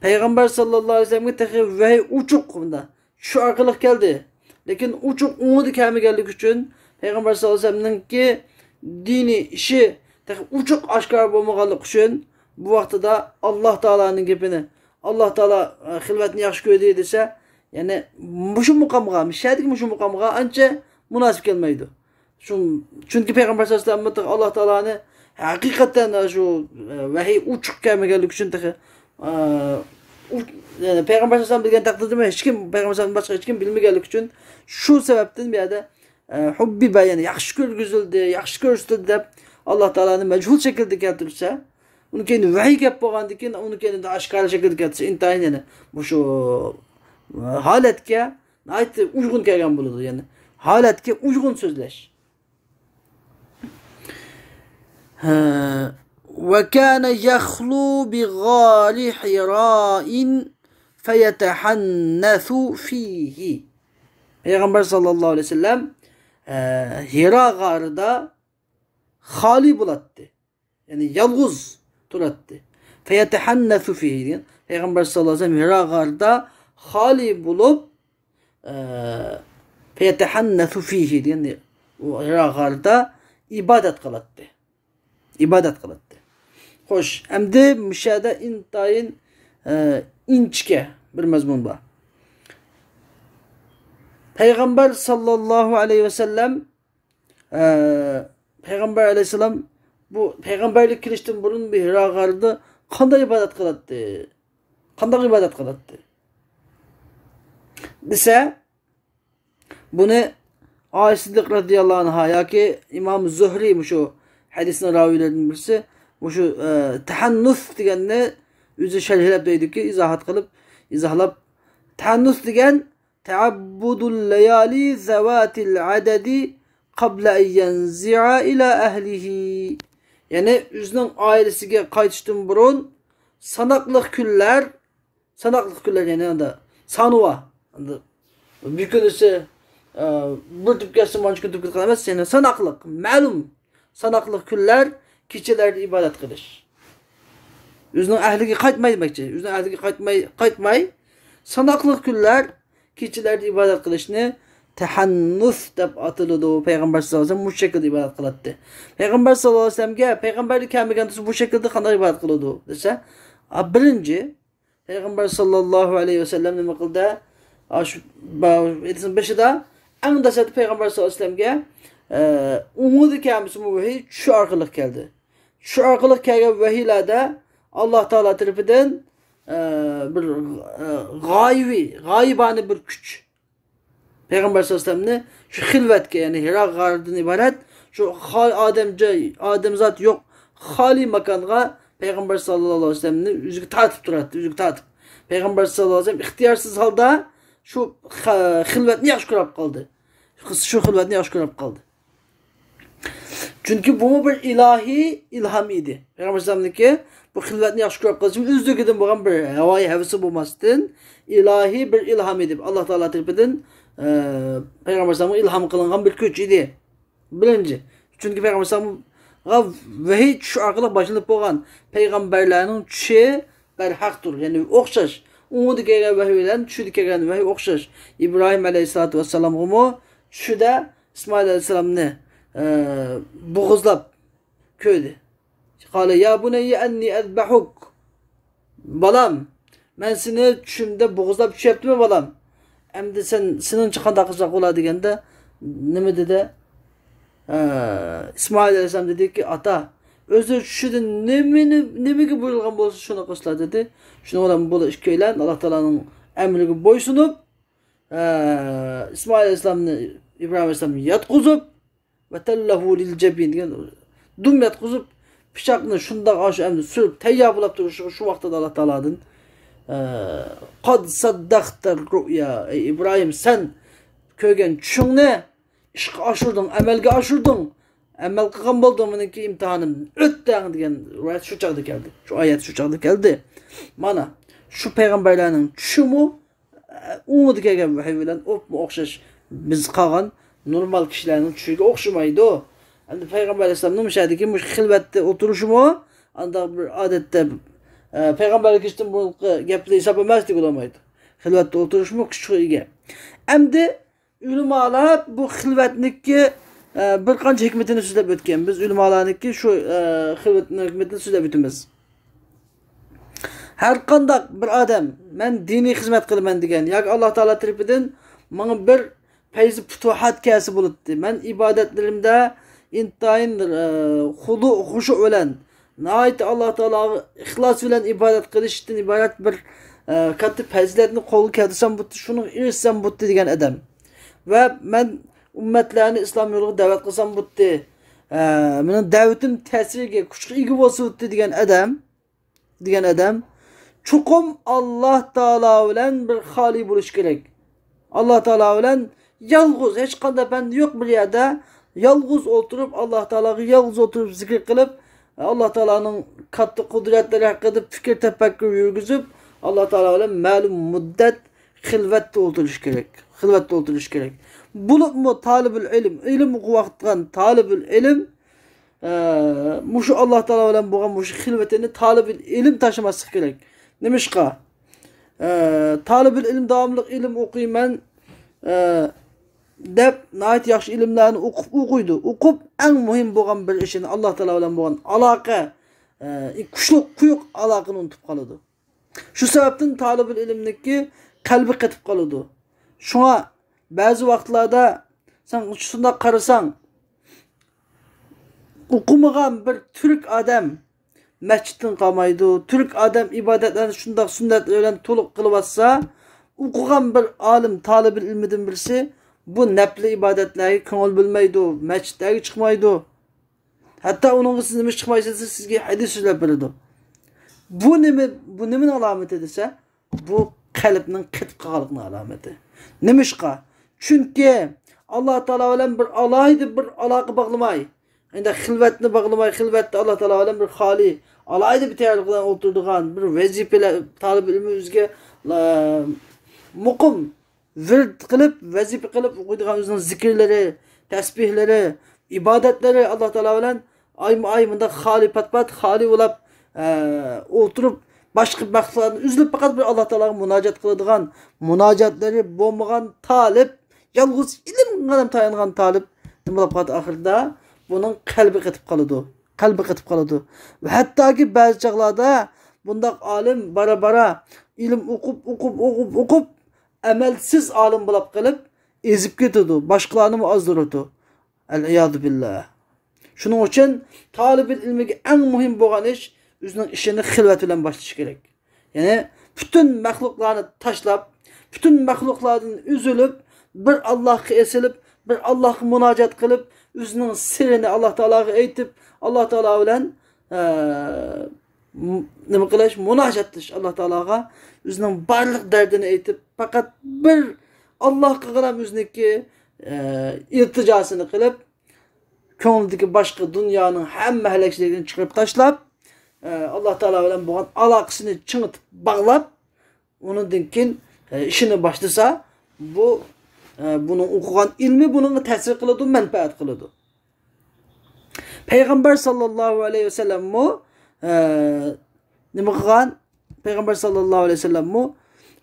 پەيغەمبەر ساللاللاھۇ ئەلەيھى ۋەسەللەمگە تېخى ۋەھىي ئوچۇق، مۇنداق چۈش ئارقىلىق كەلدى. لېكىن ئوچۇق ئوڭىدا كەلمىگەنلىكى ئۈچۈن، پەيغەمبەر ساللاللاھۇ ئەلەيھى ۋەسەللەمنىڭكى دىنىي ئىشى تېخى ئوچۇق ئاشكارا بولمىغانلىقى ئۈچۈن، بۇ ۋاقتىدا ئاللاھ تائالانىڭ گېپىنى، ئاللاھ تائالا، ئە، خىلۋەتنى ياخشى كۆردى دېسە، يەنى مۇشۇ مۇقامغا، مۇشۇ يەردىكى مۇشۇ مۇقامغا ئانچە مۇناسىپ كەلمەيدۇ. شۇ، چۈنكى پەيغەمبەر ساللاللاھۇ ئەلەيھى ۋەسەللەم بۇ يەردە ئاللاھ تائالانى ھەقىقەتەن شۇ، ئە، ۋەھىي ئوچۇق كەلمىگەنلىكى ئۈچۈن تېخى، ئە، ئۇ، يەنى پەيغەمبەر ساللاللاھۇ ئەلەيھى ۋەسەللەم بىلگەن تەقدىردىمۇ ھېچكىم، پەيغەمبەر ساللاللاھۇ ئەلەيھى ۋەسەللەمدىن باشقا ھېچكىم بىلمىگەنلىكى ئۈچۈن شۇ سەۋەبتىن بۇ يەردە، ئە، ھۇببىبە، يەنى ياخشى كۆرگۈزۈلدى، ياخشى كۆرسىتىلدى دەپ ئاللاھ تائالانى مەجھۇل شەكىلدە كەلتۈرسە، ئۇنىڭ كېيىن ۋەھىي كەپ بولغاندىن كېيىن، ئۇنىڭ كېيىن ئاشكارا شەكىلدە كەلتۈرسە، ئىنتايىن يەنى مۇشۇ، ئە، ھالەتكە ناھايىتى ئۇيغۇن كەلگەن بولىدۇ، يەنى ھالەتكە ئۇيغۇن سۆزلەش. ھە. وكان يخلو بغار حراء فيتحنث فيه. پەيغەمبەر ساللاللاھۇ ئەلەيھى ۋەسەللەم، ئە، ھىرا غارىدا خالىي بولاتتى. يەنى يالغۇز تۇراتتى. فيتحنث فيه دېگەن، پەيغەمبەر ساللاللاھۇ ئەلەيھى ۋەسەللەم ھىرا غارىدا خالىي بولۇپ، ئە، فيتحنث فيه دېگەن، ئۇ ھىرا غارىدا ئىبادەت قىلاتتى. ئىبادەت قىلاتتى. خوش، ئەمدى مۇشۇ يەردە ئىنتايىن، ئە، ئىنچىكە بىر مەزمۇن بار. پەيغەمبەر ساللاللاھۇ ئەلەيھى ۋەسەللەم، ئە، پەيغەمبەر ئەلەيھىسسالام بۇ پەيغەمبەرلىك كېلىشتىن بۇرۇن بۇ ھىرا غارىدا قانداق ئىبادەت قىلاتتى؟ قانداق ئىبادەت قىلاتتى؟ دېسە، بۇنى ئائىشە سىددىق رازىياللاھۇ ئەنھا ياكى ئىمام زۇھرى، مۇشۇ ھەدىسنىڭ راۋىيلىرىدىن بىرسى، مۇشۇ، ئە، تەھەننۇس دېگەننى ئۆزى شەرھلەپ دەيدۇكى، ئىزاھات قىلىپ، ئىزاھلاپ، تەھەننۇس دېگەن تەئەببۇدۇل لەيالى زەۋاتىل ئەدەدى قەبلە ئەن يەنزىئە ئىلە ئەھلىھى. يەنى ئۆزىنىڭ ئائىلىسىگە قايتىشتىن بۇرۇن ساناقلىق كۈنلەر، ساناقلىق كۈنلەر، يەنى ئاندا سانىۋا، ئاندا بىر كۈنىسى، ئە، بىر تۈپ كەتسە، مانچە كۈن تۈپ كەتكەن ئەمەس، يەنى ساناقلىق، مەلۇم ساناقلىق كۈنلەر كېچىلەردە ئىبادەت قىلىش. ئۆزىنىڭ ئەھلىگە قايتماي دېمەكچى. ئۆزىنىڭ ئەھلىگە قايتماي، قايتماي، ساناقلىق كۈنلەر كېچىلەردە ئىبادەت قىلىشنى تەھەننۇس دەپ ئاتىلىدۇ. پەيغەمبەر ساللاللاھۇ ئەلەيھى ۋەسەللەم مۇشۇ شەكىلدە ئىبادەت قىلاتتى. پەيغەمبەر ساللاللاھۇ ئەلەيھى ۋەسەللەمگە، پەيغەمبەرلىك كەلمىگەن تۇرسا بۇ شەكىلدە قانداق ئىبادەت قىلىدۇ دېسە، ئا، بىرىنچى، پەيغەمبەر ساللاللاھۇ ئەلەيھى ۋەسەللەم نېمە قىلدى؟ ئاشۇ با-، ھەدىسنىڭ بېشىدا ئەڭ دەسلەپتە پەيغەمبەر ساللاللاھۇ ئەلەيھى ۋەسەللەمگە، ئە، ئوڭىدا كەلمىسىمۇ ۋەھىي چۈش ئارقىلىق كەلدى. چۈش ئارقىلىق كەلگەن ۋەھىيلەردە ئاللاھ تائالا تەرىپىدىن، ئە، بىر، ئە، غايىۋى، غايىبانە بىر كۈچ پەيغەمبەر ساللاللاھۇ ئەلەيھى ۋەسەللەمنى شۇ خىلۋەتكە، يەنى ھىرا غارىدىن ئىبارەت شۇ خا-، ئادەمجاي، ئادەمزات يوق خالىي ماكانغا پەيغەمبەر ساللاللاھۇ ئەلەيھى ۋەسەللەمنى ئۆزىگە تارتىپ تۇراتتى، ئۆزىگە تارتىپ. پەيغەمبەر ساللاللاھۇ ئەلەيھى ۋەسەللەم ئىختىيارسىز ھالدا شۇ خە-، خىلۋەتنى ياخشى كۆرۈپ قالدى. شۇ خىلۋەتنى ياخشى كۆرۈپ قالدى. چۈنكى بۇمۇ بىر ئىلاھىي ئىلھام ئىدى. پەيغەمبەر ئەلەيھىسسالامنىڭكى بۇ خىلۋەتنى ياخشى كۆرۈپ قېلىشىمۇ ئۆزلۈكىدىن بولغان بىر ھاۋايى ھەۋىسى بولماستىن، ئىلاھىي بىر ئىلھام ئىدى. ئاللاھ تائالا تەرىپىدىن، ئە، پەيغەمبەر ئەلەيھىسسالامغا ئىلھام قىلىنغان بىر كۈچ ئىدى. بىرىنچى. چۈنكى پەيغەمبەر ئەلەيھىسسالامغا ۋەھىي چۈشۈش ئارقىلىق باشلىنىپ بولغان. پەيغەمبەرلەرنىڭ چۈشى بەرھەقتۇر، يەنى ئوخشاش. ئوڭىدا كەلگەن ۋەھىي بىلەن چۈشىدە كەلگەن ۋەھىي ئوخشاش. ئىبراھىم ئەلەيھىسسالاتۇ ۋەسسالامغىمۇ چۈشىدە ئىسمائىل ئەلەيھىسسالامنى، ئە، بوغۇزلاپ كۆردى. قالە يا بۇنەييە ئەننى ئەزبەھۇك. بالام، مەن سېنى چۈشۈمدە بوغۇزلاپ چۈشۈپتىمەن، بالام. ئەمدى سەن، سېنىڭچە قانداق قىلساق بولا دېگەندە، نېمە دېدى؟ ئە، ئىسمائىل ئەلەيھىسسالام دېدىكى، ئاتا، ئۆزى چۈشىدە نېمىنى، نېمىگە بۇيرۇلغان بولسا، شۇنى قىلسىلا دېدى. شۇنىڭ بىلەن بۇلار ئىككىيلەن ئاللاھ تائالانىڭ ئەمرىگە بويسۇنۇپ، ئە، ئىسمائىل ئەلەيھىسسالامنى، ئىبراھىم ئەلەيھىسسالامنى ياتقۇزۇپ، ۋەتەللەھۇ لىل جەبىن دېگەن، دۈم ياتقۇزۇپ، پىچاقنى شۇنداق ئاشۇ ئەمدى سۈرۈپ تەييار بولاپ تۇرۇشىغا شۇ ۋاقىتتا ئاللاھ تائالادىن، ئە، قەد سەددەقتەر رۇئيا، ئەي ئىبراھىم، سەن كۆرگەن چۈشۈڭنى ئىشقا ئاشۇردۇڭ، ئەمەلگە ئاشۇردۇڭ. ئەمەل قىلغان بولدۇڭ، مېنىڭكى ئىمتىھانىمدىن ئۆتتۈڭ دېگەن رىۋايەت شۇ چاغدا كەلدى. شۇ ئايەت شۇ چاغدا كەلدى. مانا شۇ پەيغەمبەرلەرنىڭ چۈشىمۇ ئوڭىدا كەلگەن ۋەھىي بىلەن ئوپمۇ ئوخشاش. بىز قالغان نورمال كىشىلەرنىڭ چۈشىگە ئوخشىمايدۇ. ئەمدى پەيغەمبەر ئەلەيھىسسالامنىڭ مۇشۇ يەردىكى مۇشۇ خىلۋەتتە ئولتۇرۇشىمۇ ئانداق بىر ئادەتتە، ئە، پەيغەمبەرلىك كېچىدىن بۇرۇنقى گەپلەر ھېسابلانماس دېگىلى بولمايدۇ. خىلۋەتتە ئولتۇرۇشمۇ كۈچكە ئىگە. ئەمدى ئۆلىمالار بۇ خىلۋەتنىكى، ئە، بىر قانچە ھېكمىتىنى سۆزلەپ ئۆتكەن. بىز ئۆلىمالارنىكى شۇ، ئە، خىلۋەتنىڭ ھېكمىتىنى سۆزلەپ ئۆتىمىز. ھەر قانداق بىر ئادەم، مەن دىنىي خىزمەت قىلىمەن دېگەن ياكى ئاللاھ تائالا تەرىپىدىن ماڭا بىر پەيزى پۇتۇھات كەلسە بولاتتى. مەن ئىبادەتلىرىمدە ئىنتايىن، ئە، خۇدۇ، خۇشۇ بىلەن، ناھايىتى ئاللاھ تائالاغا ئىخلاس بىلەن ئىبادەت قىلىشتىن ئىبارەت بىر، ئە، كاتتا پەزىلەتنى قولغا كەلتۈرسەم بولاتتى، شۇنىڭغا ئېرىشسەم بولاتتى دېگەن ئادەم. ۋە مەن ئۈممەتلەرنى ئىسلام يولىغا دەۋەت قىلسام بولاتتى، ئە، مېنىڭ دەۋىتىم تەسىرىگە، كۈچكە ئىگە بولسا بولاتتى دېگەن ئادەم. دېگەن ئادەم چوقۇم ئاللاھ تائالا بىلەن بىر خالىي بولۇشى كېرەك. ئاللاھ تائالا بىلەن يالغۇز، ھېچقانداق بەندە يوق بىر يەردە يالغۇز ئولتۇرۇپ، ئاللاھ تائالاغا يالغۇز ئولتۇرۇپ زىكىر قىلىپ، ئاللاھ تائالانىڭ كاتتا قۇدرەتلىرى ھەققىدە پىكىر تەپەككۇر يۈرگۈزۈپ، ئاللاھ تائالا بىلەن مەلۇم مۇددەت خىلۋەتتە ئولتۇرۇش كېرەك. خىلۋەتتە ئولتۇرۇش كېرەك. بولۇپمۇ تالىبۇل ئىلىم، ئىلىم ئوقۇۋاتقان تالىبۇل ئىلىم ئە، مۇشۇ ئاللاھ تائالا بىلەن بولغان مۇشۇ خىلۋىتىنى تالىبىل ئىلىم تاشلىماسلىقى كېرەك. نېمىشقا؟ ئە، تالىبىل ئىلىم داۋاملىق ئىلىم ئوقۇيمەن، ئە، دەپ ناھايىتى ياخشى ئىلىملەرنى ئوقۇپ، ئوقۇيدۇ. ئوقۇپ، ئەڭ مۇھىم بولغان بىر ئىشىنى، ئاللاھ تائالا بىلەن بولغان ئالاقە، ئە، كۈچلۈك، قويۇق ئالاقىنى ئۇنتۇپ قالىدۇ. شۇ سەۋەبتىن تالىبىل ئىلىمنىڭكى قەلبى قېتىپ قالىدۇ. شۇڭا بەزى ۋاقىتلاردا سەن شۇنداق قارىساڭ، ئوقۇمىغان بىر تۈرك ئادەم مەسچىتتىن قالمايدۇ. تۈرك ئادەم ئىبادەتلەرنى شۇنداق سۈننەتلەر بىلەن تولۇق قىلىۋاتسا، ئوقۇغان بىر ئالىم، تالىبىل ئىلمىدىن بىرسى بۇ نەپلى ئىبادەتلەرگە كۆڭۈل بۆلمەيدۇ، مەسچىتلەرگە چىقمايدۇ. ھەتتا ئۇنىڭغا سىز نېمىش چىقمايسىز دېسە، سىزگە ھەدىس سۆزلەپ بېرىدۇ. بۇ نېمە، بۇ نېمىنىڭ ئالامىتى دېسە، بۇ قەلبنىڭ قېتىپ قالغانلىقىنىڭ ئالامىتى. نېمىشقا؟ چۈنكى ئاللاھ تائالا بىلەن بىر ئالاھىدە بىر ئالاقە باغلىماي، ئەندى خىلۋەتنى باغلىماي، خىلۋەتتە ئاللاھ تائالا بىلەن بىر خالىي ئالاھىدە بىر تەييارلىق بىلەن ئولتۇرىدىغان، بىر ۋەزىپىلەر، تالىب ئىلمى ئۆزىگە، ئە، مۇقىم ۋىرد قىلىپ، ۋەزىپە قىلىپ ئوقۇيدىغان ئۆزىنىڭ زىكىرلىرى، تەسبىھلىرى، ئىبادەتلىرى ئاللا تائالا بىلەن ئايمۇ ئاي مۇنداق خالىي پات-پات، خالىي بولاپ، ئە، ئولتۇرۇپ، باشقا مەخلۇقلاردىن ئۈزۈلۈپ، پەقەت بىر ئاللا تائالاغا مۇناجات قىلىدىغان، مۇناجاتلىرى بولمىغان تالىپ، يالغۇز ئىلىمغا تايانغان تالىپ نېمە بولۇپ قالدى ئاخىرىدا؟ بۇنىڭ قەلبى قېتىپ قالىدۇ. قەلبى قېتىپ قالىدۇ. ۋە ھەتتاكى بەزى چاغلاردا بۇنداق ئالىم بارا-بارا ئىلىم ئوقۇپ، ئوقۇپ، ئوقۇپ، ئوقۇپ، ئەمەلسىز ئالىم بولاپ قېلىپ، ئېزىپ كېتىدۇ، باشقىلارنىمۇ ئازدۇرىدۇ. ئەلئىيازۇ بىللا. شۇنىڭ ئۈچۈن تالىبىل ئىلمىگە ئەڭ مۇھىم بولغان ئىش، ئۆزىنىڭ ئىشىنى خىلۋەت بىلەن باشلىشى كېرەك. يەنى پۈتۈن مەخلۇقلارنى تاشلاپ، پۈتۈن مەخلۇقلاردىن ئۈزۈلۈپ، بىر ئاللاھقا ئېسىلىپ، بىر ئاللاھقا مۇناجات قىلىپ، ئۆزىنىڭ سىرىنى ئاللا تائالاغا ئېيتىپ، ئاللا تائالا بىلەن، ئە، م-، نېمە قىلىش؟ مۇناجات قىلىش ئاللا تائالاغا. ئۆزىنىڭ بارلىق دەردىنى ئېيتىپ، پەقەت بىر ئاللاھقىغىلا ئۆزىنىڭكى، ئە، ئىلتىجاسىنى قىلىپ، كۆڭلىدىكى باشقا دۇنيانىڭ ھەممە ھەلەكچىلىكىنى چىقىرىپ تاشلاپ، ئە، ئاللا تائالا بىلەن بولغان ئالاقىسىنى چىڭىتىپ باغلاپ، ئۇنىڭدىن كېيىن، ئە، ئىشىنى باشلىسا، بۇ، ئە، بۇنىڭ ئوقۇغان ئىلمى بۇنىڭغا تەسىر قىلىدۇ، مەنپەئەت قىلىدۇ. پەيغەمبەر ساللاللاھۇ ئەلەيھى ۋەسەللەممۇ، ئە، نېمە قىلغان؟ پەيغەمبەر ساللاللاھۇ ئەلەيھى ۋەسەللەممۇ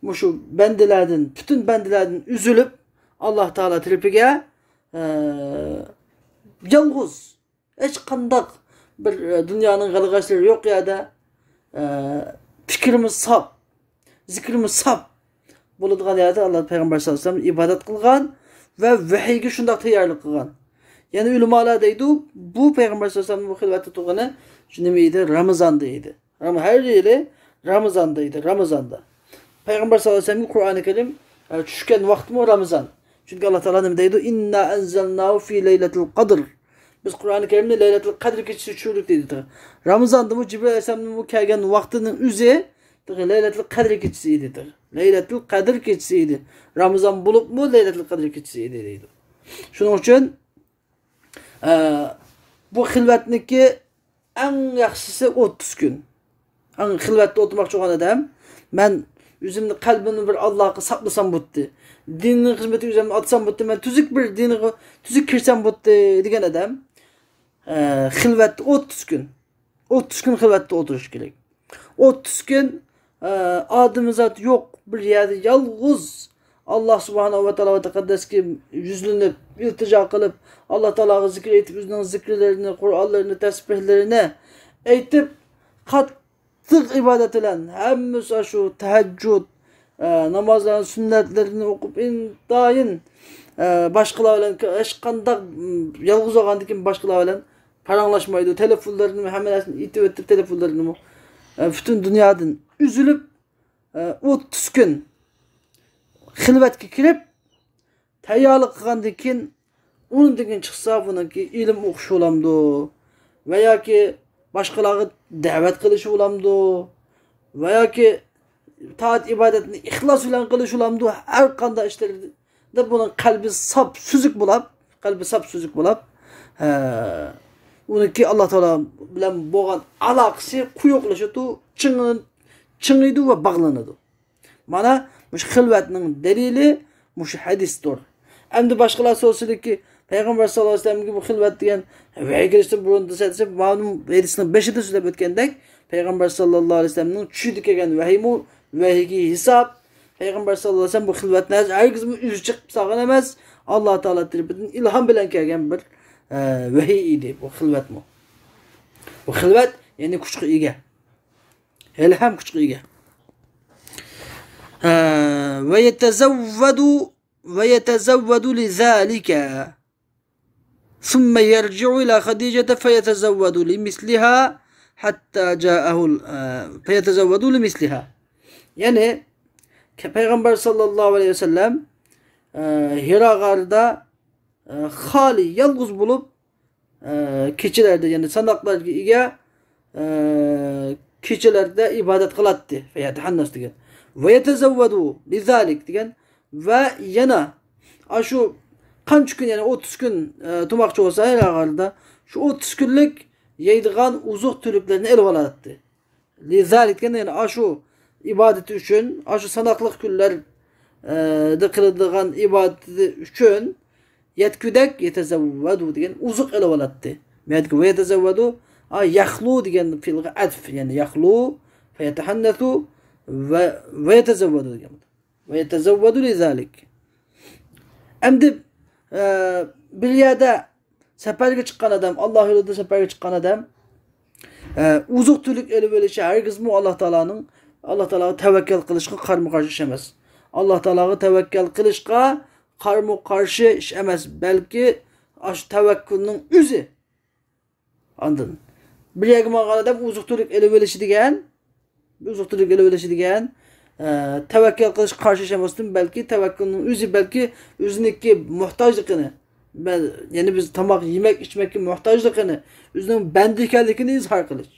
مۇشۇ بەندىلەردىن، پۈتۈن بەندىلەردىن ئۈزۈلۈپ، ئاللا تائالا تەرىپىگە، ئە، يالغۇز، ھېچقانداق بىر، ئە، دۇنيانىڭ غەلغەشلىرى يوق يەردە، ئە، پىكرىمۇ ساپ، زىكرىمۇ ساپ بولىدىغان يەردە ئاللا پەيغەمبەر ساللاللاھۇ ئەلەيھى ۋەسەللەم ئىبادەت قىلغان ۋە ۋەھىيگە شۇنداق تەييارلىق قىلغان. يەنە ئۆلىمالار دەيدۇ، بۇ پەيغەمبەر ساللاللاھۇ ئەلەيھى ۋەسەللەم بۇ خىلۋەتتە تۇرغىنى شۇ نېمە ئىدى؟ رامىزاندا ئىدى. رام-، ھەر يىلى رامىزاندا ئىدى، رامىزاندا. پەيغەمبەر ساللاللاھۇ ئەلەيھى ۋەسەللەمگە قۇرئانى كەرىم، ئە، چۈشكەن ۋاقتىمۇ رامىزان. چۈنكى ئاللا تائالا نېمە دەيدۇ؟ «ئىننا ئەنزەلناھۇ فى لەيلەتىل قەدر.» بىز قۇرئانى كەرىمنى لەيلەتىل قەدر كېچىسى چۈشۈردۇق دېدى. رامىزاندىمۇ جىبرىل ئەلەيھىسسالامنىڭ كەلگەن ۋاقتىنىڭ ئۆزى لەيلەتىل قەدر كېچىسى ئىدى. لەيلەتىل قەدر كېچىسى ئىدى. رامىزان بولۇپمۇ لەيلەتىل قەدر كېچىسى ئىدى دەيدۇ. شۇنىڭ ئۈچۈن، ئە، بۇ خىلۋەتنىكى ئەڭ ياخشىسى ئوتتۇز كۈن. ئەڭ خىلۋەتتە ئولتۇرماقچى بولغان ئادەم، مەن ئۆزۈمنى، قەلبىمنى بىر ئاللاغا ساپلىسام بولدى. دىننىڭ خىزمىتىگە ئۆزۈمنى ئاتىسام بولدى. مەن تۈزۈك بىر دىنغا، تۈزۈك كىرسەم بولدى دېگەن ئادەم، ئە، خىلۋەتتە ئوتتۇز كۈن، ئوتتۇز كۈن خىلۋەتتە ئولتۇرۇش كېرەك. ئوتتۇز كۈن، ئە، ئادىمىزات يوق بىر يەردە يالغۇز ئاللا سۇبھانەھۇ ۋە تائالا ۋە تەقەددەسكە يۈزلىنىپ، ئىلتىجا قىلىپ، ئاللا تائالاغا زىكىر ئېيتىپ، ئۆزىنىڭ زىكىرلىرىنى، قۇرئانلىرىنى، تەسبىھلىرىنى ئېيتىپ، قاتتىق ئىبادەت بىلەن، ھەممىسى شۇ تەھەججۇد، ئە، نامازلارنىڭ سۈننەتلىرىنى ئوقۇپ، ئىنتايىن، ئە، باشقىلار بىلەن ھېچقانداق، م، يالغۇز بولغاندىن كېيىن باشقىلار بىلەن پاراڭلاشمايدۇ. تېلېفونلىرىنى ھەممە نەرسىنى ئېتىۋېتىپ، تېلېفونلىرىنىمۇ، ئە، پۈتۈن دۇنيادىن ئۈزۈلۈپ، ئە، ئوتتۇز كۈن خىلۋەتكە كىرىپ، تەييارلىق قىلغاندىن كېيىن، ئۇنىڭدىن كېيىن چىقسا، بۇنىڭكى ئىلىم ئوقۇش بولامدۇ؟ ۋە ياكى باشقىلارغا دەۋەت قىلىش بولامدۇ؟ ۋە ياكى تائەت ئىبادەتنى ئىخلاس بىلەن قىلىش بولامدۇ؟ ھەر قانداق ئىشلىرىدا بۇنىڭ قەلبى ساپ سۈزۈك بولاپ، قەلبى ساپ سۈزۈك بولاپ، ھە، ئۇنىڭكى ئاللا تائالا بىلەن بولغان ئالاقىسى قويۇقلىشىدۇ، چىڭ-، چىڭىيدۇ ۋە باغلىنىدۇ. مانا مۇشۇ خىلۋەتنىڭ دەلىلى مۇشۇ ھەدىستۇر. ئەمدى باشقىلار سورىسىدىكى، پەيغەمبەر ساللاللاھۇ ئەلەيھى ۋەسەللەمگە بۇ خىلۋەت دېگەن ۋەھىي كېلىشتىن بۇرۇن دېسە، دېسە، ماۋۇ ھەدىسنىڭ بېشىدا سۆزلەپ ئۆتكەندەك، پەيغەمبەر ساللاللاھۇ ئەلەيھى ۋەسەللەمنىڭ چۈشىدە كەلگەن ۋەھىيمۇ، ۋەھىيگە ھېساب. پەيغەمبەر ساللاللاھۇ ئەلەيھى ۋەسەللەم بۇ خىلۋەتنى ھەرگىزمۇ ئۆزى چىقىپ سالغان ئەمەس. ئاللا تائالا تەرىپىدىن ئىلھام بىلەن كەلگەن بىر، ئە، ۋەھىي ئىدى بۇ خىلۋەتمۇ. بۇ خىلۋەت، يەنى كۈچكە ئىگە. ھېلىھەم كۈچكە ئىگە. ھە، ويتزود، ويتزود لذلك. ثم يرجع إلى خديجة فيتزود لمثلها حتى جاءه ال-، ئە، فيتزود لمثلها. يەنى، پەيغەمبەر ساللاللاھۇ ئەلەيھى ۋەسەللەم، ئە، ھىرا غارىدا، ئە، خالىي، يالغۇز بولۇپ، ئە، كېچىلەردە، يەنى سانداقلارغا ئىگە، ئە، كېچىلەردە ئىبادەت قىلاتتى. فيتحنث دېگەن. ويتزود لذلك دېگەن. ۋە يەنە ئاشۇ قانچە كۈن، يەنى ئوتتۇز كۈن، ئە، تۇرماقچى بولسا ھىرا غارىدا، شۇ ئوتتۇز كۈنلۈك يەيدىغان ئوزۇق-تۈلۈكلەرنى ئېلىۋالاتتى. لىزالىك دېگەن، يەنى ئاشۇ ئىبادىتى ئۈچۈن، ئاشۇ ساناقلىق كۈنلەردە قىلىدىغان ئىبادىتى ئۈچۈن يەتكۈدەك، يەتەزەۋۋەدۇ دېگەن ئوزۇق ئېلىۋالاتتى. بۇ يەردىكى ۋەيەتەزەۋۋەدۇ، ئا، يەخلۇ دېگەن فېئىلغا ئەتىپ، يەنى يەخلۇ، فەيەتەھەننەسۇ، ۋە، ۋەيەتەزەۋۋەدۇ دېگەن. ۋەيەتەزەۋۋەدۇ لىزالىك. ئەمدى، ئە، بىر يەردە سەپەرگە چىققان ئادەم، ئاللا يولىدا سەپەرگە چىققان ئادەم، ئە، ئوزۇق-تۈلۈك ئېلىۋېلىشى ھەرگىزمۇ ئاللا تائالانىڭ، ئاللا تائالاغا تەۋەككەل قىلىشقا قارىمۇ-قارشى ئىش ئەمەس. ئاللا تائالاغا تەۋەككەل قىلىشقا قارىمۇ-قارشى ئىش ئەمەس، بەلكى ئاشۇ تەۋەككۈلنىڭ ئۆزى. ئاندىن بىر يەرگە ماڭغان ئادەم ئوزۇق-تۈلۈك ئېلىۋېلىشى دېگەن، ئوزۇق-تۈلۈك ئېلىۋېلىشى دېگەن، ئە، تەۋەككەل قىلىشقا قارشى ئىش ئەمەستىن، بەلكى تەۋەككۈلنىڭ ئۆزى، بەلكى ئۆزىنىڭكى موھتاجلىقىنى، بە-، يەنى بىز تاماق يېمەك، ئىچمەككە موھتاجلىقىنى، ئۆزىنىڭ بەندە ئىكەنلىكىنى ئىزھار قىلىش،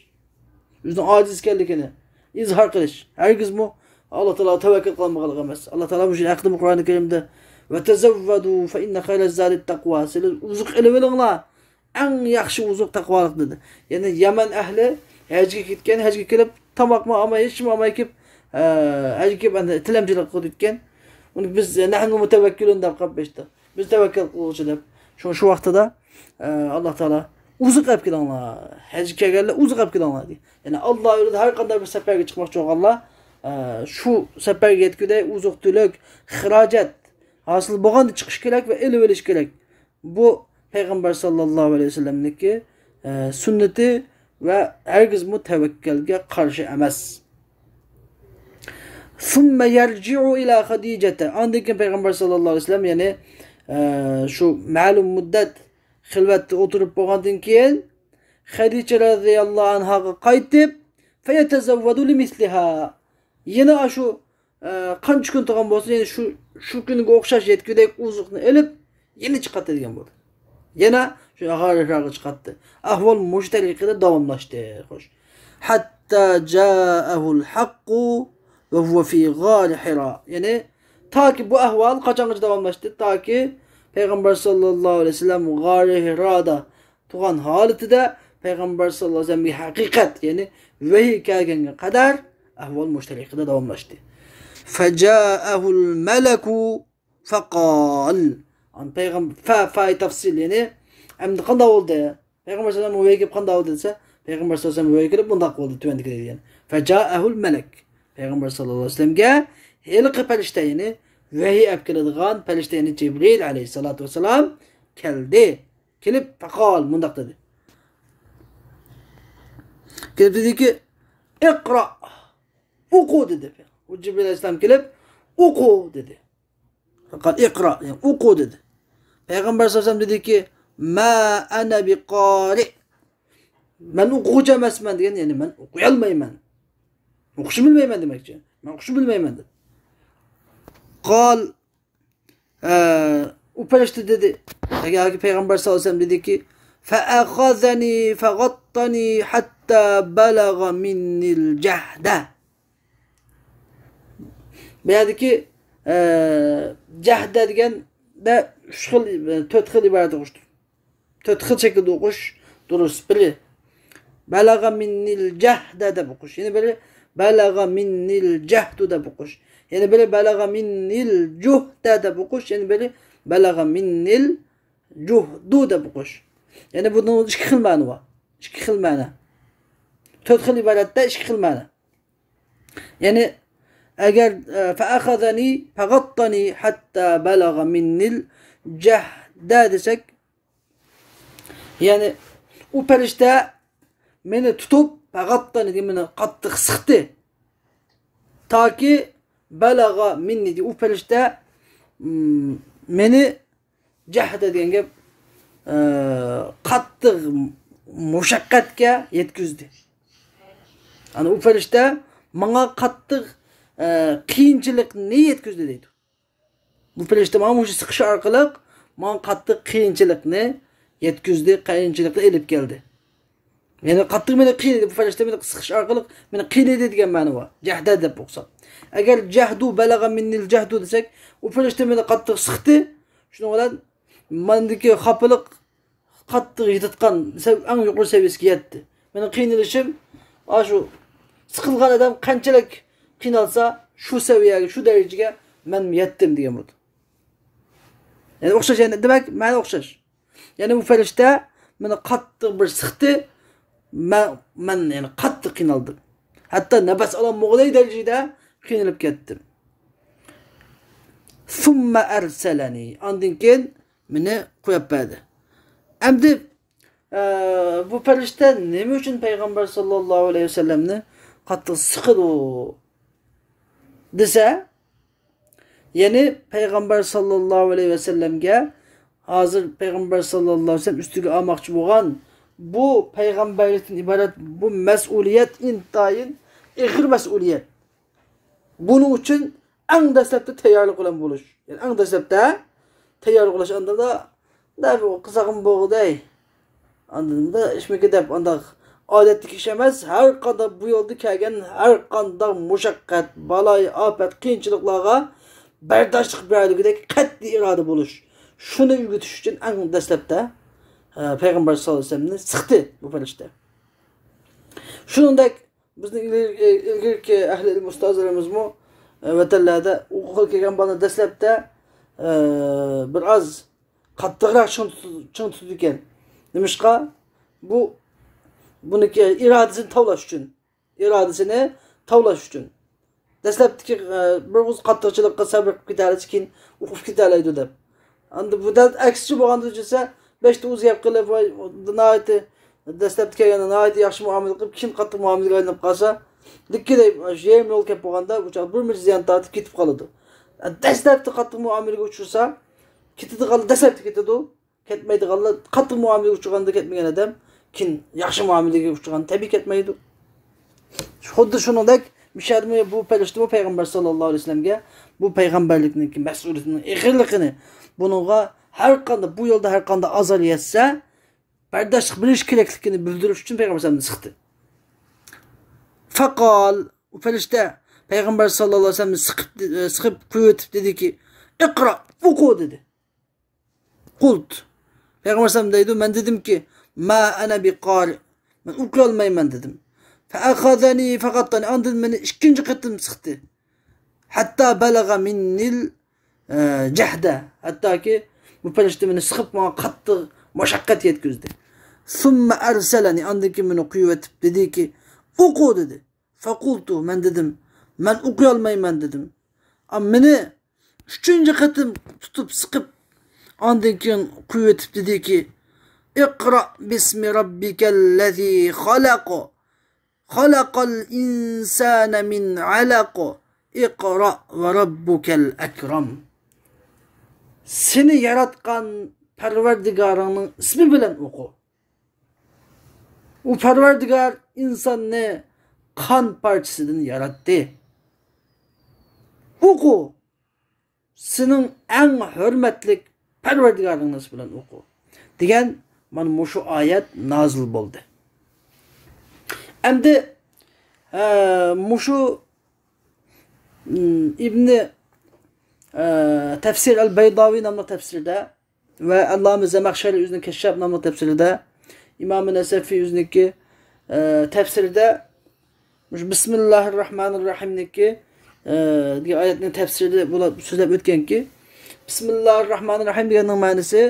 ئۆزىنىڭ ئاجىز ئىكەنلىكىنى ئىزھار قىلىش. ھەرگىزمۇ ئاللا تائالاغا تەۋەككەل قىلالمىغانلىق ئەمەس. ئاللا تائالا مۇشۇ ھەققىدە قۇرئان كەرىمدە، «ۋەتەزەۋۋەدۇ فەئىننە خەيرەز زادىت تەقۋا.» سىلەر ئوزۇق ئېلىۋېلىڭلار، ئەڭ ياخشى ئوزۇق تەقۋالىق، دېدى. يەنى يەمەن ئەھلى ھەجگە كەتكەن، ھەجگە كېلىپ، تاماقمۇ ئالماي، ھېچنېمە ئالماي كېلىپ، ئە، ھەجگە كېلىپ، ئەندى تىلەمچىلىك قىلىپ كەتكەن. ئۇنى بىز، «نەھنۇ مۇتەۋەككىلۇن» دەپ قاپتۇ. «بىز تەۋەككەل قىلغۇچى» دەپ. شۇ، شۇ ۋاقتىدا، ئە، ئاللا تائالا، «ئوزۇق ئەپ كېلىڭلار، ھەجگە كەلگەنلەر ئوزۇق ئەپ كېلىڭلار» دېدى. يەنى ئاللا يولىدا ھەر قانداق بىر سەپەرگە چىقماقچى بولغانلار، ئە، شۇ سەپەرگە يەتكۈدەك ئوزۇق-تۈلۈك، خىراجەت ھاسىل بولغاندا چىقىش كېرەك ۋە ئېلىۋېلىش كېرەك. بۇ پەيغەمبەر ساللاللاھۇ ئەلەيھى ۋەسەللەمنىڭكى، ئە، سۈننىتى ۋە ھەرگىزمۇ تەۋەككەلگە قارشى ئەمەس. ثم يرجع إلى خديجة. ئاندىن كېيىن پەيغەمبەر ساللاللاھۇ ئەلەيھى ۋەسەللەم، يەنى، ئە، شۇ مەلۇم مۇددەت خىلۋەتتە ئولتۇرۇپ بولغاندىن كېيىن، خەدىچە رەزىياللاھۇ ئەنھاغا قايتىپ، فيتزود لمثلها. يەنە ئاشۇ، ئە، قانچە كۈن تۇرغان بولسا، يەنە شۇ، شۇ كۈنگە ئوخشاش يەتكۈدەك ئوزۇقنى ئېلىپ، يەنە چىقاتتى دېگەن بولدى. يەنە شۇ غارى ھىراغا چىقاتتى. ئەھۋال مۇشۇ تەرىقىدە داۋاملاشتى. خوش. حتى جاءه الحق وهو في غار حراء. يەنى، تاكى بۇ ئەھۋال قاچانغىچە داۋاملاشتى؟ تاكى پەيغەمبەر ساللاللاھۇ ئەلەيھى ۋەسەللەم غارى ھىرادا تۇرغان ھالىتىدە پەيغەمبەر ساللاللاھۇ ئەلەيھى ۋەسەللەمگە ھەقىقەت، يەنى ۋەھىي كەلگەنگە قەدەر ئەھۋال مۇشۇ تەرىقىدە داۋاملاشتى. فجاءه الملك فقال. ئان پەيغەم-، فە، فەي تەفسىل، يەنى ئەمدى قانداق بولدى؟ پەيغەمبەر ساللاللاھۇ ئەلەيھى ۋەسەللەم ۋەھىي كېلىپ قانداق بولدى دېسە، پەيغەمبەر ساللاللاھۇ ئەلەيھى ۋەسەللەم ۋەھىي كېلىپ مۇنداق بولدى، تۆۋەندىكىدەك دېگەن. فجاءه الملك. پەيغەمبەر ساللاللاھۇ ئەلەيھى ۋەسەللەمگە ھېلىقى پەرىشتە، يەنى ۋەھىي ئەپ كېلىدىغان پەرىشتە، يەنى جىبرىل ئەلەيھىسسالاتۇ ۋەسسالام كەلدى. كېلىپ، فقال، مۇنداق دېدى. كېلىپ دېدىكى، «اقرأ، ئوقۇ» دېدى. ئۇ جىبرىل ئەلەيھىسسالام كېلىپ، «ئوقۇ» دېدى. فقال، «اقرأ»، يەنى ئوقۇ دېدى. پەيغەمبەر ساللاللاھۇ ئەلەيھى ۋەسەللەم دېدىكى، «ما أنا بقارئ.» مەن ئوقۇغۇچى ئەمەسمەن دېگەن، يەنى مەن ئوقۇيالمايمەن. ئوقۇشنى بىلمەيمەن دېمەكچى. مەن ئوقۇشنى بىلمەيمەن دېدى. قال، ئە، ئۇ پەرىشتە دېدى، ياكى پەيغەمبەر ساللاللاھۇ ئەلەيھى ۋەسەللەم دېدىكى، فأخذني فغطني حتى بلغ مني الجهد. بۇ يەردىكى، ئە، جەھدە دېگەندە ئۈچ خىل، تۆت خىل ئىبارەت ئوقۇشتۇر. تۆت خىل شەكىلدە ئوقۇش دۇرۇس. بىرى، بەلەغە مىننىل جەھدە دەپ ئوقۇش. يەنە بىرى، بەلەغە مىننىل جەھدۇ دەپ ئوقۇش. يەنە بىرى، بەلەغە مىننىل جۇھدە دەپ ئوقۇش. يەنە بىرى، بەلەغە مىننىل جۇھدۇ دەپ ئوقۇش. يەنى بۇنىڭ ئىككى خىل مەنە بار. ئىككى خىل مەنە. تۆت خىل ئىبارەتتە ئىككى خىل مەنە. يەنى ئەگەر، ئە، فەئەخەزەنى فەغەتتەنى ھەتتا بەلەغە مىننىل جەھدە دېسەك، يەنى ئۇ پەرىشتە مېنى تۇتۇپ، فەغەتتەنى دېگەن مېنى قاتتىق سىقتى. تاكى بەلەغە مىننى، ئۇ پەرىشتە، م، مېنى جەھدە دېگەن گەپ، ئە، قاتتىق مۇشەققەتكە يەتكۈزدى. يەنى ئۇ پەرىشتە ماڭا قاتتىق، ئە، قىيىنچىلىقنى يەتكۈزدى دەيدۇ. بۇ پەرىشتە ماڭا مۇشۇ سىقىش ئارقىلىق ماڭا قاتتىق قىيىنچىلىقنى يەتكۈزدى، قىيىنچىلىقنى ئېلىپ كەلدى. يەنى قاتتىق مېنى قىينىدى، بۇ پەرىشتە مېنى سىقىش ئارقىلىق مېنى قىينىدى دېگەن مەنە بار. جەھدە دەپ ئوقۇساق. ئەگەر جەھدۇ بەلەغە مىننىل جەھدۇ دېسەك، ئۇ پەرىشتە مېنى قاتتىق سىقتى، شۇنىڭ بىلەن مەندىكى خاپىلىق قاتتىق يېتىدىغان سەۋ-، ئەڭ يۇقىرى سەۋىيەسىگە يەتتى. مېنىڭ قىينىلىشىم، ئاشۇ سىقىلغان ئادەم قانچىلىك قىينالسا، شۇ سەۋىيەگە، شۇ دەرىجىگە مەن يەتتىم دېگەن بولىدۇ. يەنى ئوخشاش، يەنى دېمەك، مەنە ئوخشاش. يەنى بۇ پەرىشتە مېنى قاتتىق بىر سىقتى، مەن، مەن يەنى قاتتىق قىينالدىم. ھەتتا نەپەس ئالالمىغۇدەك دەرىجىدە قىينىلىپ كەتتىم. ثم أرسلني، ئاندىن كېيىن مېنى قويۇپ بەردى. ئەمدى، ئە، بۇ پەرىشتە نېمە ئۈچۈن پەيغەمبەر ساللاللاھۇ ئەلەيھى ۋەسەللەمنى قاتتىق سىقىدۇ دېسە، يەنى پەيغەمبەر ساللاللاھۇ ئەلەيھى ۋەسەللەمگە، ھازىر پەيغەمبەر ساللاللاھۇ ئەلەيھى ۋەسەللەم ئۈستىگە ئالماقچى بولغان بۇ پەيغەمبەرلىكتىن ئىبارەت بۇ مەسئۇلىيەت ئىنتايىن ئېغىر مەسئۇلىيەت. بۇنىڭ ئۈچۈن ئەڭ دەسلەپتە تەييارلىق بىلەن بولۇش. يەنى ئەڭ دەسلەپتە تەييارلىق بىلەن ئاندىن دەپ قىلساقمۇ بولغۇدەي. ئاندىن دا ئىشمىكى دەپ ئانداق ئادەتتىكى ئىش ئەمەس. ھەر قانداق بۇ يولدا كەلگەن ھەر قانداق مۇشەققەت، بالايىئاپەت، قىيىنچىلىقلارغا بەرداشلىق بېرەلىگۈدەك قەتئىي ئىرادە بولۇش. شۇنى ئۆگىتىش ئۈچۈن ئەڭ دەسلەپتە، ئە، پەيغەمبەر ساللاللاھۇ ئەلەيھى ۋەسەللەمنى سىقتى بۇ پەرىشتە. شۇنىڭدەك بىزنىڭ ئىلگىرى-، ئىلگىرىكى ئەھلى ئىلىم ئۇستازلىرىمىزمۇ، ئە، ۋەتەنلەردە ئوقۇغىلى كەلگەن بالىنى دەسلەپتە، ئە، بىر ئاز قاتتىقراق چىڭ تۇت-، چىڭ تۇتىدىكەن. نېمىشقا؟ بۇ، بۇنىڭكى ئىرادىسىنى تاۋلاش ئۈچۈن. ئىرادىسىنى تاۋلاش ئۈچۈن. دەسلەپتىكى، ئە، بىر ئوغۇز قاتتىقچىلىققا سەۋر قىلىپ كېتەلىسە، كېيىن ئۇقۇپ كېتەلەيدۇ دەپ. ئەمدى بۇ دەل ئەكسىچە بولغاندۇ دېسە، بەشتە ئۇز گەپ قىلىپ، ۋاي، ناھايىتى دەسلەپتە كەلگەندە ناھايىتى ياخشى مۇئامىلە قىلىپ، كېيىن قاتتىق مۇئامىلىگە ئايلىنىپ قالسا، لىككىدەي يېرىم يول كەپ بولغاندا، بۇ چاغدا بىر مىنۇت زىيان تارتىپ كېتىپ قالىدۇ. دەسلەپتە قاتتىق مۇئامىلىگە ئۇچرىسا، كېتىدىغانلار دەسلەپتە كېتىدۇ. كەتمەيدىغانلار قاتتىق مۇئامىلىگە ئۇچرىغاندا كەتمىگەن ئادەم كېيىن ياخشى مۇئامىلىگە ئۇچرىغاندا تەبىئىي كەتمەيدۇ. خۇددى شۇنىڭدەك مۇشۇ يەردىمۇ بۇ پەرىشتىمۇ پەيغەمبەر ساللاللاھۇ ئەلەيھى ۋەسەللەمگە بۇ پەيغەمبەرلىكنىڭكى مەسئۇلىيىتىنىڭ ئېغىرلىقىنى، بۇنىڭغا ھەر قانداق، بۇ يولدا ھەر قانداق ئازار يەتسە، بەرداشلىق بېرىش كېرەكلىكىنى بىلدۈرۈش ئۈچۈن پەيغەمبەر ئەلەيھىسسالامنى سىقتى. فقال، ئۇ پەرىشتە پەيغەمبەر ساللاللاھۇ ئەلەيھى ۋەسەللەمنى سىقىپ، سىقىپ قويۇۋېتىپ دېدىكى، اقرأ، ئوقۇ دېدى. قلت، پەيغەمبەر ئەلەيھىسسالام دەيدۇ، مەن دېدىمكى، ما أنا بقارئ، مەن ئوقۇيالمايمەن دېدىم. فأخذني فغطني، ئاندىن مېنى ئىككىنچى قېتىم سىقتى. حتى بلغ مني الجهد، ھەتتاكى بۇ پەرىشتە مېنى سىقىپ، ماڭا قاتتىق مۇشەققەت يەتكۈزدى. ثم أرسلني، ئاندىن كېيىن مېنى قويۇۋېتىپ دېدىكى، ئوقۇ دېدى. فقلت، مەن دېدىم، مەن ئوقۇيالمايمەن دېدىم. ئا، مېنى ئۈچىنچى قېتىم تۇتۇپ سىقىپ، ئاندىن كېيىن قويۇۋېتىپ دېدىكى، اقرأ باسم ربك الذي خلق، خلق الإنسان من علق، اقرأ وربك الأكرم. سېنى ياراتقان پەرۋەردىگارىڭنىڭ ئىسمى بىلەن ئوقۇ. ئۇ پەرۋەردىگار ئىنساننى قان پارچىسىدىن ياراتتى. ئوقۇ. سېنىڭ ئەڭ ھۆرمەتلىك پەرۋەردىگارىڭنىڭ ئىسمى بىلەن ئوقۇ. دېگەن مانا مۇشۇ ئايەت نازىل بولدى. ئەمدى، ئە، مۇشۇ، ئىم، ئىبنى، ئە، تەفسىر ئەل بەيداۋى ناملىق تەپسىرىدە ۋە ئەللامە زەمەخشەرى ئۆزىنىڭ كەششاپ ناملىق تەپسىرىدە، ئىمام نەسەفى ئۆزىنىڭكى، ئە، تەپسىرىدە مۇشۇ بىسمىللاھىر راھمانىر راھىمنىكى، ئە، دېگەن ئايەتنىڭ تەپسىرىدە بۇلار سۆزلەپ ئۆتكەنكى، بىسمىللاھىر راھمانىر راھىم دېگەننىڭ مەنىسى،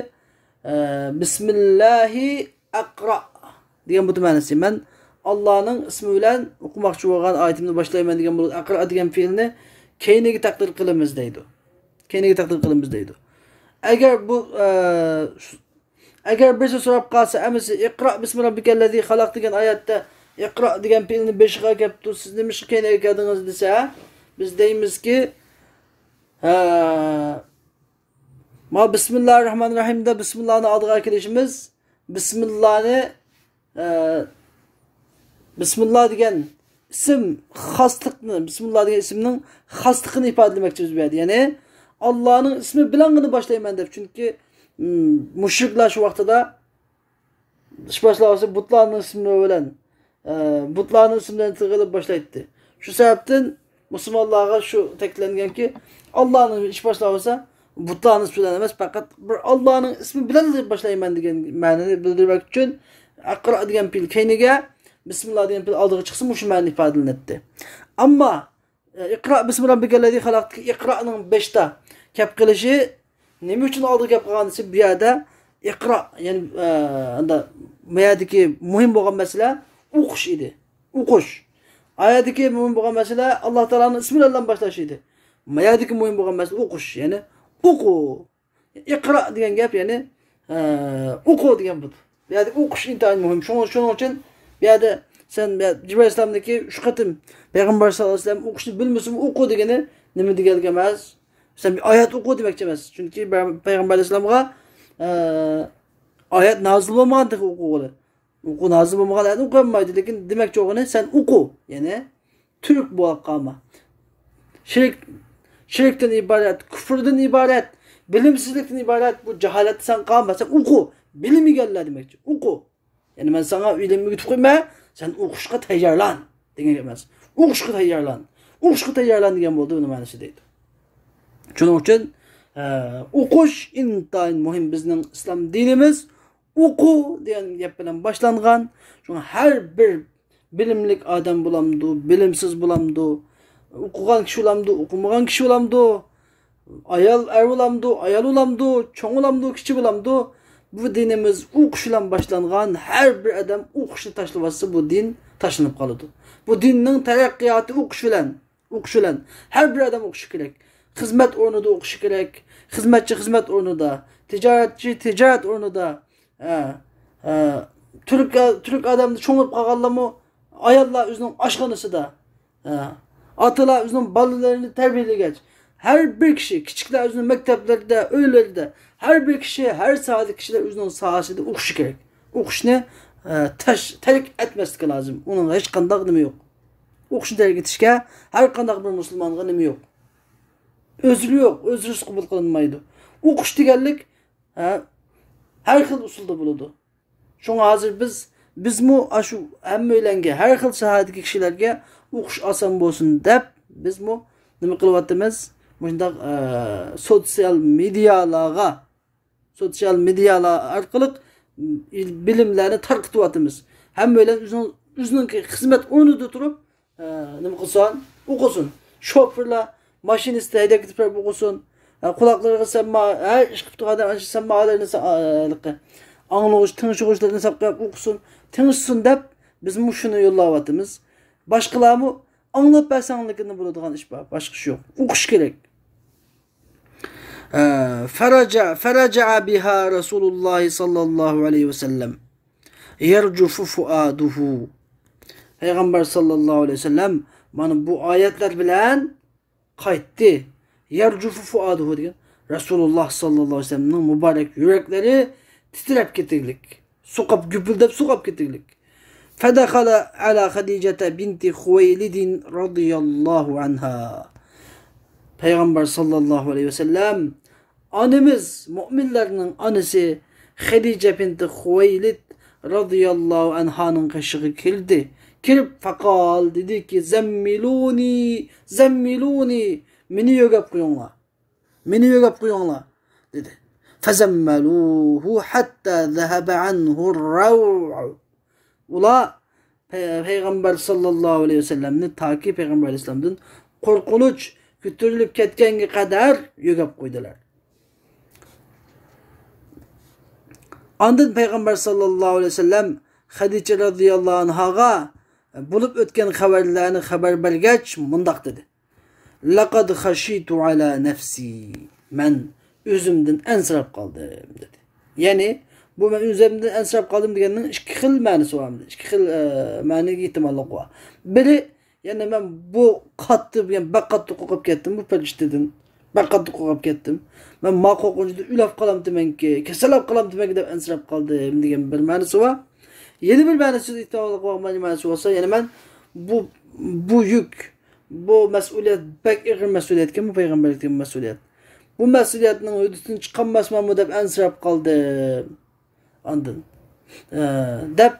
ئە، بىسمىللاھى ئەقرا دېگەن بۇ مەنىسى. مەن ئاللانىڭ ئىسمى بىلەن ئوقۇماقچى بولغان ئايىتىمنى باشلايمەن دېگەن بولىدۇ. ئەقرا دېگەن پېئىلنى كەينىگە تەقدىر قىلىمىز دەيدۇ. كەينىگە تەقدىر قىلىمىز دەيدۇ. ئەگەر بۇ، ئە، شۇ، ئەگەر بىرسى سوراپ قالسا، ئەمىسە ئىقرا بىسمى رەببىكەللەزى خەلەق دېگەن ئايەتتە ئىقرا دېگەن پېئىلنى بېشىغا كەپتۇ، سىز نېمىشقا كەينىگە كەلدىڭىز دېسە، بىز دەيمىزكى، ھە، ما بىسمىللاھىر راھمانىر راھىمدا بىسمىللانى ئالدىغا كېلىشىمىز، بىسمىللانى، ئە، بىسمىللا دېگەن ئىسىم خاسلىقنى، بىسمىللا دېگەن ئىسىمنىڭ خاسلىقىنى ئىپادىلىمەكچى بىز بۇ يەردە. يەنى ئاللانىڭ ئىسمى بىلەنغىنە باشلايمەن دەپ. چۈنكى، م، مۇشرىكلار شۇ ۋاقتىدا ئىش باشلاۋاتسا بۇتلارنىڭ ئىسمى بىلەن، ئە، بۇتلارنىڭ ئىسمىدىن تىلغا ئېلىپ باشلايتتى. شۇ سەۋەبتىن مۇسۇلمانلارغا شۇ تەكىتلەنگەنكى، ئاللانىڭ ئىش باشلاۋاتسا بۇتلارنىڭ ئىسمى بىلەن ئەمەس، پەقەت بىر ئاللانىڭ ئىسمى بىلەن باشلايمەن دېگەن مەنىنى بىلدۈرمەك ئۈچۈن ئىقرا دېگەن پېئىل كەينىگە، بىسمىللا دېگەن پېئىل ئالدىغا چىقسا، مۇشۇ مەنە ئىپادىلىنەتتى. ئەمما، ئە، ئىقرا بىسمى رەببىكەللەزى خەلەقتىكى ئىقرانىڭ بېشىدا كەپ قېلىشى نېمە ئۈچۈن ئالدىغا كەپ قالغان دېسە، بۇ يەردە ئىقرا، يەنى، ئە، ئاندا، ما يەردىكى مۇھىم بولغان مەسىلە ئوقۇش ئىدى. ئوقۇش. ئايەتتىكى مۇھىم بولغان مەسىلە ئاللا تائالانىڭ ئىسمى بىلەن باشلاش ئىدى. ما يەردىكى مۇھىم بولغان مەسىلە ئوقۇش، يەنى ئوقۇ. ئىقرا دېگەن گەپ، يەنى، ئە، ئوقۇ دېگەن بۇ. بۇ يەردە ئوقۇش ئىنتايىن مۇھىم. شۇڭا، شۇنىڭ ئۈچۈن بۇ يەردە سەن، بۇ يەردە جىبرىئىل ئەلەيھىسسالامدىكى ئۈچ قېتىم پەيغەمبەر ساللاللاھۇ ئەلەيھى ۋەسەللەم ئوقۇشنى بىلمىسىمۇ ئوقۇ دېگىنى نېمە دېگەنلىك ئەمەس؟ سەن بىر ئايەت ئوقۇ دېمەكچى ئەمەس. چۈنكى پەيغەمبەر ئەلەيھىسسالامغا، ئە، ئايەت نازىل بولمىغاندەك ئوقۇغىلى. ئوقۇ نازىل بولمىغان ئايەتنى ئوقۇيالمايدۇ، لېكىن دېمەكچى بولغىنى سەن ئوقۇ، يەنى تۈرك بولۇپ قالما. شىرك، شىركتىن ئىبارەت، كۇفۇردىن ئىبارەت، بىلىمسىزلىكتىن ئىبارەت بۇ جاھالەتتە سەن قالما، سەن ئوقۇ، بىلىم ئىگىلە دېمەكچى، ئوقۇ. يەنى مەن ساڭا ئىلىم ئۆگىتىپ قويماي، سەن ئوقۇشقا تەييارلان دېگەن گەپ ئەمەس. ئوقۇشقا تەييارلان. ئوقۇشقا تەييارلان دېگەن بولدى بۇنىڭ مەنىسى دەيدۇ. شۇنىڭ ئۈچۈن، ئە، ئوقۇش ئىنتايىن مۇھىم بىزنىڭ ئىسلام دىنىمىز. ئوقۇ دېگەن گەپ بىلەن باشلانغان. شۇڭا ھەر بىر بىلىملىك ئادەم بولامدۇ، بىلىمسىز بولامدۇ، ئوقۇغان كىشى بولامدۇ، ئوقۇمىغان كىشى بولامدۇ، ئايال ئەر بولامدۇ، ئايال بولامدۇ، چوڭ بولامدۇ، كىچىك بولامدۇ، بۇ دىنىمىز ئوقۇش بىلەن باشلانغان. ھەر بىر ئادەم ئوقۇشنى تاشلىۋەتسە، بۇ دىن تاشلىنىپ قالىدۇ. بۇ دىننىڭ تەرەققىياتى ئوقۇش بىلەن. ئوقۇش بىلەن. ھەر بىر ئادەم ئوقۇشى كېرەك. خىزمەت ئورنىدا ئوقۇشى كېرەك. خىزمەتچى خىزمەت ئورنىدا. تىجارەتچى تىجارەت ئورنىدا. ھە، ھە. تۈرك، تۈرك ئادەمدە چوڭ بولۇپ قالغانلارمۇ ئاياللار ئۆزىنىڭ ئاشخانىسىدا. ھە. ئاتىلار ئۆزىنىڭ بالىلىرىنى تەربىيەلىگەچ. ھەر بىر كىشى، كىچىكلەر ئۆزىنىڭ مەكتەپلىرىدە، ئۆيلىرىدە. ھەر بىر كىشى، ھەر ساھەدە كىشىلەر ئۆزىنىڭ ساھەسىدە ئوقۇشى كېرەك. ئوقۇشنى، ئە، تەش-، تەرك ئەتمەسلىكى لازىم. ئۇنىڭ ھېچقانداق نېمە يوق. ئوقۇشنى تەرك ئېتىشكە ھەر قانداق بىر مۇسۇلمانغا نېمە يوق. ئۆزرى يوق، ئۆزرىسى قوبۇل قىلىنمايدۇ. ئوقۇش دېگەنلىك، ھە، ھەر خىل ئۇسۇلدا بولىدۇ. شۇڭا ھازىر بىز، بىزمۇ ئاشۇ ھەممەيلەنگە، ھەر خىل ساھەدىكى كىشىلەرگە ئوقۇش ئاسان بولسۇن دەپ، بىزمۇ نېمە قىلىۋاتىمىز؟ مۇشۇنداق، ئە، سوتسىيال مېدىيالارغا سوتسىيال مېدىيالار ئارقىلىق بىلىملەرنى تارقىتىۋاتىمىز. ھەممەيلەن ئۆزىنىڭ، ئۆزىنىڭ خىزمەت ئورنىدا تۇرۇپ، ئە، نېمە قىلسۇن؟ ئوقۇسۇن. شوپۇرلار ماشىنىسىدا ھەيدەپ كېتىپ بېرىپ ئوقۇسۇن. ئە، قۇلاقلىرىغا سەمما، ھە، ئىش قىلىپ تۇرغان ئادەم ئاشۇ سەممالىرىنى سا-، ئە، ھېلىقى ئاڭلىغۇچ، تىڭشىغۇچلىرىنى ساپ قىلىپ ئوقۇسۇن، تىڭشىسۇن دەپ، بىزمۇ شۇنى يوللاۋاتىمىز. باشقىلارمۇ ئاڭلاپ بەرسەڭلىكىنى بولىدىغان ئىش بار، باشقا ئىش يوق. ئوقۇش كېرەك. ئە، فرجع، فرجع بها رسول الله صلى الله عليه وسلم يرجف فؤاده. پەيغەمبەر ساللاللاھۇ ئەلەيھى ۋەسەللەم مانا بۇ ئايەتلەر بىلەن قايتتى. يرجف فؤاده دېگەن رەسۇلۇللاھ ساللاللاھۇ ئەلەيھى ۋەسەللەمنىڭ مۇبارەك يۈرەكلىرى تىترەپ كېتىگلىك، سوقۇپ، گۈپۈلدەپ سوقۇپ كېتىگلىك. فدخل على خديجة بنت خويلد رضي الله عنها. پەيغەمبەر ساللاللاھۇ ئەلەيھى ۋەسەللەم ئانىمىز، مۆمىنلەرنىڭ ئانىسى خەدىجە بىنتى خۇۋەيلىد رازىياللاھۇ ئەنھانىڭ قېشىغا كىردى. كىرىپ، فقال، دېدىكى، زملوني، زملوني، مېنى يۆگەپ قويۇڭلار. مېنى يۆگەپ قويۇڭلار، دېدى. فزملوه حتى ذهب عنه الروع. ئۇلار پەي-، پەيغەمبەر ساللاللاھۇ ئەلەيھى ۋەسەللەمنى تاكى پەيغەمبەر ئەلەيھىسسالامدىن قورقۇنچ كۆتۈرۈلۈپ كەتكەنگە قەدەر يۆگەپ قويدىلار. ئاندىن پەيغەمبەر ساللاللاھۇ ئەلەيھى ۋەسەللەم خەدىچە رازىياللاھۇ ئەنھاغا بولۇپ ئۆتكەن خەۋەرلەرنى خەۋەر بەرگەچ مۇنداق دېدى. لقد خشيت على نفسي. مەن ئۆزۈمدىن ئەنسىرەپ قالدىم، دېدى. يەنى، بۇ مەن ئۆزۈمدىن ئەنسىرەپ قالدىم دېگەننىڭ ئىككى خىل مەنىسى بار. ئىككى خىل، ئە، مەنىگە ئېھتىماللىق بار. بىرى، يەنى مەن بۇ قاتتىق، يەنى بەك قاتتىق قورقۇپ كەتتىم بۇ پەرىشتىدىن. بەك قاتتىق قورقۇپ كەتتىم. مەن ما قورقۇنچىدا ئۆلۈپ قالامتىمەنكى، كېسەللەپ قالامتىمەنكى دەپ ئەنسىرەپ قالدىم دېگەن بىر مەنىسى بار. يەنە بىر مەنىسى، ئېھتىماللىق بولغان مەنىسى بولسا، يەنى مەن بۇ، بۇ يۈك، بۇ مەسئۇلىيەت بەك ئېغىر مەسئۇلىيەتكەن، بۇ پەيغەمبەرلىكتىكى مەسئۇلىيەت. بۇ مەسئۇلىيەتنىڭ ھۆددىسىدىن چىقالماسمەنمۇ دەپ ئەنسىرەپ قالدىم. ئاندىن، ئە، دەپ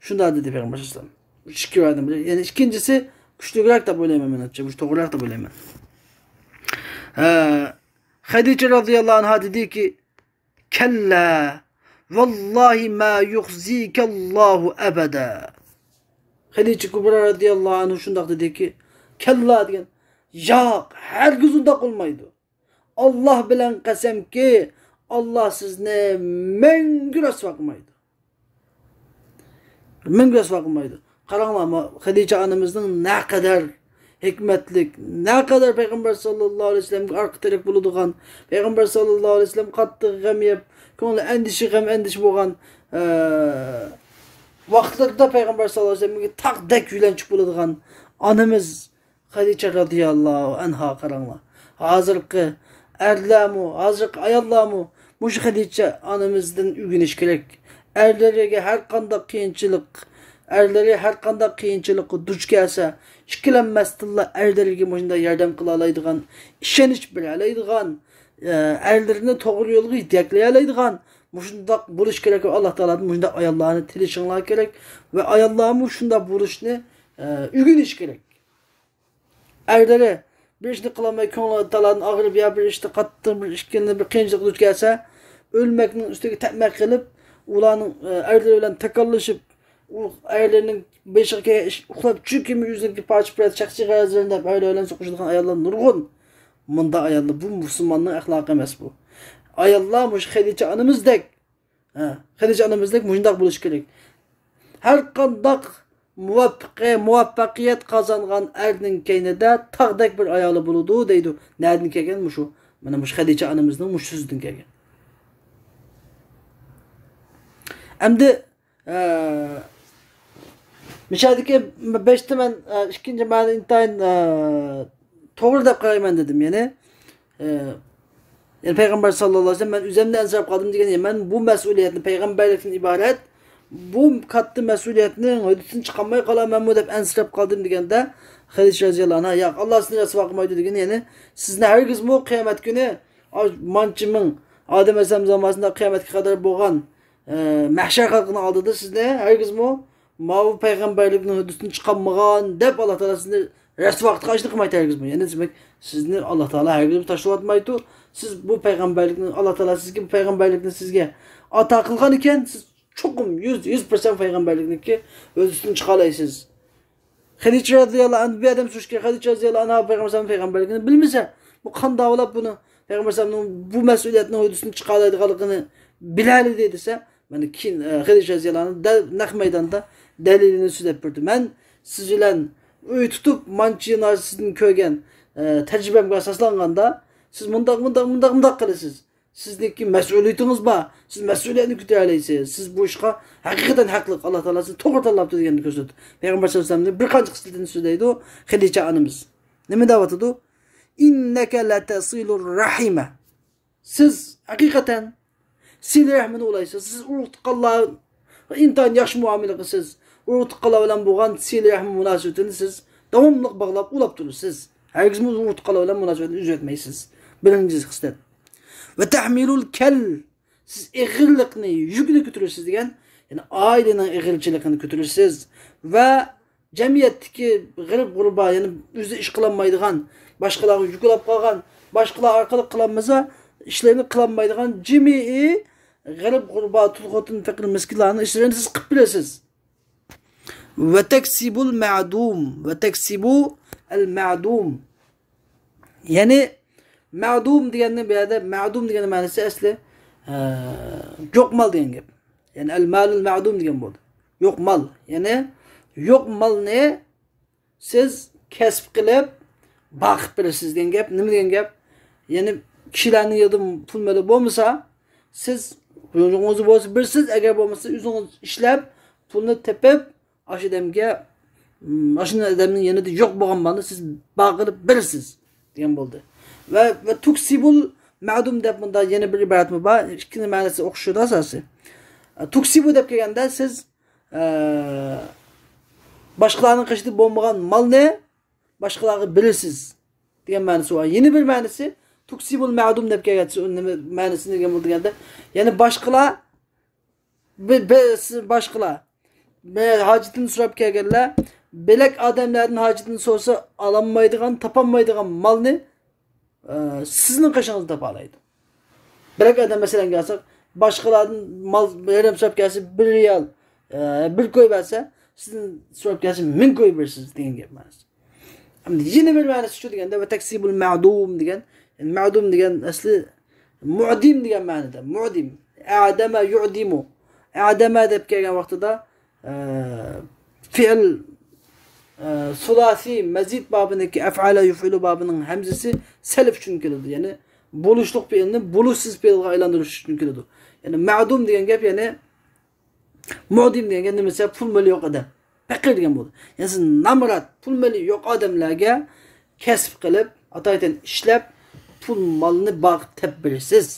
شۇنداق دېدى پەيغەمبەر ئەلەيھىسسالام. ئىككى رىۋايەتتىن بىرى. يەنى ئىككىنچىسى كۈچلۈكرەك دەپ ئويلايمەن مەنچە. مۇشۇ توغرىراق دەپ ئويلايمەن. ئە، خەدىچە رەزىياللاھۇ ئەنھا دېدىكى، كەللا، ۋاللاھى ما يۇخزىكەللاھۇ ئەبەدە. خەدىچە كۇبرا رەزىياللاھۇ ئەنھا شۇنداق دېدىكى، كەللا دېگەن، ياق، ھەرگىز ئۇنداق بولمايدۇ. ئاللاھ بىلەن قەسەمكى، ئاللاھ سىزنى مەڭگۈ رەسۋا قىلمايدۇ. مەڭگۈ رەسۋا قىلمايدۇ. قاراڭلار، ما-، خەدىچە ئانىمىزنىڭ نەقەدەر ھېكمەتلىك، نەقەدەر پەيغەمبەر ساللاللاھۇ ئەلەيھى ۋەسەللەمگە ئارقا تىرەك بولىدىغان، پەيغەمبەر ساللاللاھۇ ئەلەيھى ۋەسەللەم قاتتىق غەم يەپ، كۆڭلى ئەندىشە، غەم ئەندىشە بولغان، ئە، ۋاقىتلىرىدا پەيغەمبەر ساللاللاھۇ ئەلەيھى ۋەسەللەمگە تاغدەك يۆلەنچۈك بولىدىغان ئانىمىز خەدىچە رەزىياللاھۇ ئەنھا قاراڭلار. ھازىرقى ئەرلەرمۇ، ھازىرقى ئاياللارمۇ مۇشۇ خەدىچە ئانىمىزدىن ئۆگىنىش كېرەك. ئەرلىرىگە ھەر قانداق قىيىنچىلىق، ئەرلىرى ھەر قانداق قىيىنچىلىققا دۇچ كەلسە، ئىككىلەنمەستىنلا ئەرلىرىگە مۇشۇنداق ياردەم قىلالايدىغان، ئىشەنچ بېرەلەيدىغان، ئە، ئەرلىرىنى توغرا يولغا يېتەكلىيەلەيدىغان، مۇشۇنداق بولۇش كېرەك ۋە ئاللاھ تائالادىن مۇشۇنداق ئاياللارنى تىلىشىڭلار كېرەك ۋە ئاياللارمۇ شۇنداق بولۇشنى، ئە، ئۆگىنىش كېرەك. ئەرلىرى بىر ئىشنى قىلالماي كۆڭلى تالادىن ئاغرىپ يا بىر ئىشتا قاتتىق بىر ئىككىنى بىر قىيىنچىلىققا دۇچ كەلسە، ئۆلمەكنىڭ ئۈستىگە تەپمەك قىلىپ، ئۇلارنىڭ، ئە، ئەرلىرى بىلەن تاكاللىشىپ، ئۇ ئەرلىرىنىڭ بېشىغا كەلگەن ئىش ئۇخلاپ چۈشۈپ كېمە ئۆزىنىڭكى پارچە پۇرات شەخسىي غەرەزلىرىنى دەپ ئەرلەر بىلەن سوقۇشىدىغان ئاياللار نۇرغۇن. مۇنداق ئاياللار بۇ مۇسۇلماننىڭ ئەخلاقى ئەمەس بۇ. ئاياللار مۇشۇ خەدىچە ئانىمىزدەك، ھە، خەدىچە ئانىمىزدەك مۇشۇنداق بولۇشى كېرەك. ھەر قانداق مۇۋەپپەقىي-، مۇۋەپپەقىيەت قازانغان ئەرنىڭ كەينىدە تاغدەك بىر ئايالى بولىدۇ دەيدۇ. نەدىن كەلگەن مۇشۇ؟ مانا مۇشۇ خەدىچە ئانىمىزنىڭ مۇشۇ سۆزىدىن كەلگەن. ئەمدى، ئە، مىشادىكى بەشتە مەن، ئە، ئىككىنچى مەنىنى ئىنتايىن، ئە، توغرا دەپ قارايمەن دېدىم. يەنى، ئە، يەنى پەيغەمبەر ساللاللاھۇ ئەلەيھى ۋەسەللەم، مەن ئۆزۈمنى ئەنسىرەپ قالدىم دېگەن، يەنى مەن بۇ مەسئۇلىيەتنى، پەيغەمبەرلىكتىن ئىبارەت بۇ كاتتا مەسئۇلىيەتنىڭ ھۆددىسىدىن چىقالماي قالامەنمۇ دەپ ئەنسىرەپ قالدىم دېگەندە، خەدىچە رەزىياللاھۇ ئەنھا، ياق، ئاللاھ سىزنى رەسۋا قىلمايدۇ دېگەن، يەنى سىزنى ھەرگىزمۇ قىيامەت كۈنى، ئا، مانچە مىڭ ئادەم ئەلەيھىسسالام زامانىسىدا قىيامەتكە قەدەر بولغان، ئە، مەھشەر خەلقىنىڭ ئالدىدا سىزنى ھەرگىزمۇ ماۋۇ پەيغەمبەرلىكنىڭ ھۆددىسىدىن چىقالمىغان دەپ ئاللاھ تائالا سىزنى رەسۋا قىلىدىغان ئىشنى قىلمايدۇ ھەرگىزمۇ. يەنى دېمەك، سىزنى ئاللاھ تائالا ھەرگىزمۇ تاشلىۋاتمايدۇ. سىز بۇ پەيغەمبەرلىكنى، ئاللاھ تائالا سىزگە بۇ پەيغەمبەرلىكنى سىزگە ئاتا قىلغان ئىكەن، سىز چوقۇم يۈز، يۈز پىرسەنت پەيغەمبەرلىكنىڭكى ھۆددىسىدىن چىقالايسىز. خەدىچە رەزىياللاھۇ ئەنھا بۇ ئادەم سۈرۈشكە، خەدىچە رەزىياللاھۇ ئەنھا پەيغەمبەر ئەلەيھىسسالام پەيغەمبەرلىكىنى بىلمىسە، بۇ قانداق بولۇپ بۇنى پەيغەمبەر ئەلەيھىسسالامنىڭ بۇ مەسئۇلىيەتنىڭ ھۆددىسىدىن چىقالايدىغانلىقىنى بىلەلىدى دېسە، مانا كېيىن، ئە، خەدىچە رەزىياللاھۇ ئەنھا دە-، نەق مەيداندا دەلىلىنى سۆزلەپ بەردى. مەن سىز بىلەن ئۆي تۇتۇپ، مانچە يىللار سىزدىن كۆرگەن، ئە، تەجرىبەمگە ئاساسلانغاندا، سىز مۇنداق، مۇنداق، مۇنداق، مۇنداق قىلىسىز. سىزنىڭكى مەسئۇلىيىتىڭىز بار. سىز مەسئۇلىيەتنى كۆتۈرەلەيسىز. سىز بۇ ئىشقا ھەقىقەتەن ھەقلىق. ئاللاھ تائالا سىزنى توغرا تاللاپتۇ دېگەننى كۆرسىتىدۇ. پەيغەمبەر سەللەللاھۇ ئەلەيھى ۋەسەللەمنىڭ بىر قانچە خىسلىتىنى سۆزلەيدۇ خەدىچە ئانىمىز. نېمە دەۋاتىدۇ؟ «ئىننەكە لەتەسىلۇر رەھىمە.» سىز ھەقىقەتەن سىلە رەھمىنى ئۇلايسىز. سىز ئۇرۇق تۇغقانلار ئىنتايىن ياخشى مۇئامىلە قىلىسىز. ئۇرۇق تۇغقانلار بىلەن بولغان سىلە رەھىم مۇناسىۋىتىنى سىز داۋاملىق باغلاپ ئۇلاپ تۇرىسىز. ھەرگىزمۇ ئۇرۇق تۇغقانلار بىلەن مۇناسىۋەتنى ئۈزۈۋەتمەيسىز. بىرىنچى خىسلەت. «ۋە تەھمىلۇل كەل.» سىز ئېغىرلىقنى، يۈكنى كۆتۈرىسىز دېگەن، يەنى ئائىلىنىڭ ئېغىرچىلىقىنى كۆتۈرىسىز ۋە جەمئىيەتتىكى غېرىب غۇربا، يەنى ئۆزى ئىش قىلالمايدىغان، باشقىلارغا يۈك بولاپ قالغان، باشقىلار ئارقىلىق قىلالمىسا، ئىشلىرىنى قىلالمايدىغان جىمئىي غېرىب غۇربا، تۇل خوتۇن، پېقىر مىسكىنلارنىڭ ئىشلىرىنى سىز قىلىپ بېرىسىز. «ۋە تەكسىبۇل مەدۇم، ۋە تەكسىبۇ ئەل مەدۇم.» يەنى مەدۇم دېگەننى بۇ يەردە، مەدۇم دېگەننىڭ مەنىسى ئەسلى، ئە، يوق مال دېگەن گەپ. يەنى ئەل مالۇل مەدۇم دېگەن بولدى. يوق مال. يەنى يوق مالنى سىز كەسىپ قىلىپ، باقىپ بېرىسىز دېگەن گەپ. نېمە دېگەن گەپ؟ يەنى كىشىلەرنىڭ يېنىدا پۇل مېلى بولمىسا، سىز ئۆزىڭىزدە بولسا بېرىسىز، ئەگەر بولمىسا ئۆزىڭىز ئىشلەپ، پۇلنى تېپىپ، ئاشۇ ئادەمگە، م، ئاشۇ ئادەمنىڭ يېنىدا يوق بولغان مالنى سىز باقىپ بېرىسىز دېگەن بولدى. ۋە، ۋە تۇكسىبۇل مەدۇم دەپ مۇندا يەنە بىر ئىبارەتمۇ بار. ئىككىنى مەنىسى ئوخشىدۇ ئاساسى. ئە، تۇكسىبۇ دەپ كەلگەندە سىز، ئە، باشقىلارنىڭ قېشىدا بولمىغان مالنى باشقىلارغا بېرىسىز دېگەن مەنىسى بار. يەنە بىر مەنىسى، تۇكسىبۇل مەدۇم دەپ كەلگەن، نېمە مەنىسى دېگەن بولدى دېگەندە، يەنى باشقىلار بى-، بى-، سى-، باشقىلار، بى-، ھاجىتىنى سوراپ كەلگەنلەر، بۆلەك ئادەملەردىن ھاجىتىنى سورىسا، ئالالمايدىغان، تاپالمايدىغان مالنى ئە، سىزنىڭ قېشىڭىزدا تاپالايدۇ. بىرەر ئادەم مەسىلەن كەلسە، باشقىلاردىن مال ياردەم سوراپ كەلسە، بىر رىيال، ئە، بىر كوي بەرسە، سىزدىن سوراپ كەلسە، مىڭ كوي بېرىسىز دېگەن گەپ مەنىسى. ئەمدى يەنە بىر مەنىسى شۇ دېگەندە، ۋە تەكسىبۇل مەدۇم دېگەن، يەنى مەدۇم دېگەن ئەسلى مۇدىم دېگەن مەنىدە، مۇدىم. ئەدەمە يۇدىمۇ. ئەدەمە دەپ كەلگەن ۋاقتىدا، ئە، فېئىل، ئە، سۇلاسىي مەزىد بابىنىڭكى ئەفئەلە يۇفئىلۇ بابىنىڭ ھەمزىسى سەلب ئۈچۈن كېلىدۇ. يەنى بولۇشلۇق پېئىلنى بولۇشسىز پېئىلغا ئايلاندۇرۇش ئۈچۈن كېلىدۇ. يەنى مەدۇم دېگەن گەپ، يەنى مۇدىم دېگەن گەپ نېمە دېسە، پۇل مېلى يوق ئادەم. پەقىر دېگەن بولىدۇ. يەنى سىز نامرات، پۇل مېلى يوق ئادەملەرگە كەسىپ قىلىپ، ئاتايتىن ئىشلەپ، پۇل مالنى باغ تەپ بېرىسىز.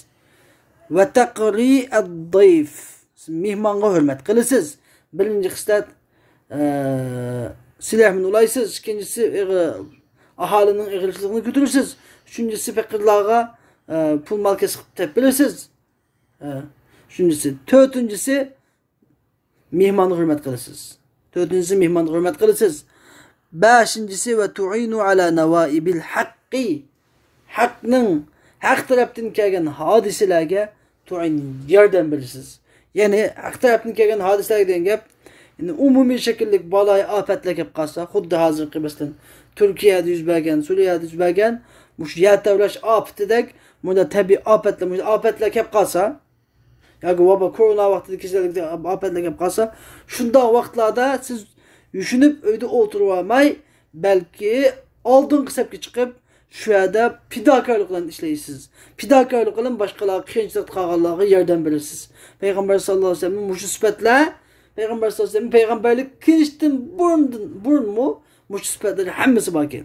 ۋە تەقرىئەد دەيف. سىز مېھمانغا ھۆرمەت قىلىسىز. بىرىنچى خىسلەت، ئە، سىلەھمۇ ئۇلايسىز. ئىككىنچىسى، ئېغىر، ئاھالىنىڭ ئېغىرچىلىقىنى كۆتۈرىسىز. ئۈچىنچىسى، پەقىرلارغا، ئە، پۇل مال كەسىپ قىلىپ تەپ بېرىسىز. ئە، ئۈچىنچىسى. تۆتىنچىسى، مېھمانغا ھۆرمەت قىلىسىز. تۆتىنچىسى، مېھمانغا ھۆرمەت قىلىسىز. بەشىنچىسى، ۋە تۇئىنۇ ئالا نەۋائىبىل ھەققى. ھەقنىڭ، ھەق تەرەپتىن كەلگەن ھادىسىلەرگە تۇئىن، ياردەم بېرىسىز. يەنى ھەق تەرەپتىن كەلگەن ھادىسىلەر دېگەن گەپ، يەنى ئومۇمىي شەكىللىك بالايىئاپەتلەر كەپ قالسا، خۇددى ھازىرقى مەسىلەن تۈركىيەدە يۈز بەرگەن، سۈرىيەدە يۈز بەرگەن مۇشۇ يەر تەۋرەش ئاپىتىدەك، مۇنداق تەبىئىي ئاپەتلەر، مۇشۇ ئاپەتلەر كەپ قالسا، ياكى ۋابا، كورونا ۋاقتىدا كېسەللىك ئاپەتلەر كەپ قالسا، شۇنداق ۋاقىتلاردا سىز يۈشىنىپ ئۆيدە ئولتۇرۇۋالماي، بەلكى ئالدىنقى سەپكە چىقىپ، شۇ يەردە پىداكارلىق بىلەن ئىشلەيسىز. پىداكارلىق بىلەن باشقىلارغا، قىيىنچىلىقتا قالغانلارغا ياردەم بېرىسىز. پەيغەمبەر ساللاللاھۇ ئەلەيھى ۋەسەللەمنىڭ مۇشۇ سۈپەتلەر، پەيغەمبەر ساللاللاھۇ ئەلەيھى ۋەسەللەم پەيغەمبەرلىك قىلىشتىن بۇرۇندىن، بۇرۇنمۇ مۇشۇ سۈپەتلەر ھەممىسى باركەن.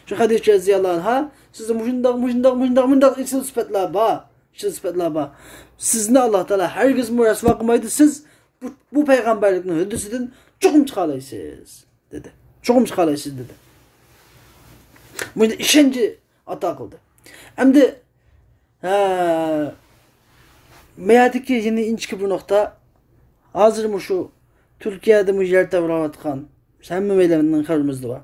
شۇ خەدىچە رەزىياللاھۇ ئەنھا، سىزدە مۇشۇنداق، مۇشۇنداق، مۇشۇنداق، مۇشۇنداق ئېسىل سۈپەتلەر بار. ئېسىل سۈپەتلەر بار. سىزنى ئاللا تائالا ھەرگىزمۇ رەسۋا قىلمايدۇ. سىز بۇ، بۇ پەيغەمبەرلىكنىڭ ھۆددىسىدىن چوقۇم چىقالايسىز، دېدى. چوقۇم چىقالايسىز، دېدى. بۇنى ئىشەنچ ئاتا قىلدى. ئەمدى، ھە، مەيەردىكى يەنە ئىنچىكە بىر نۇقتا. ھازىر مۇشۇ تۈركىيەدە مۇشۇ يەر تەۋرەۋاتقان، ھەممە مەيلەننىڭ خەۋىرىمىزدە بار.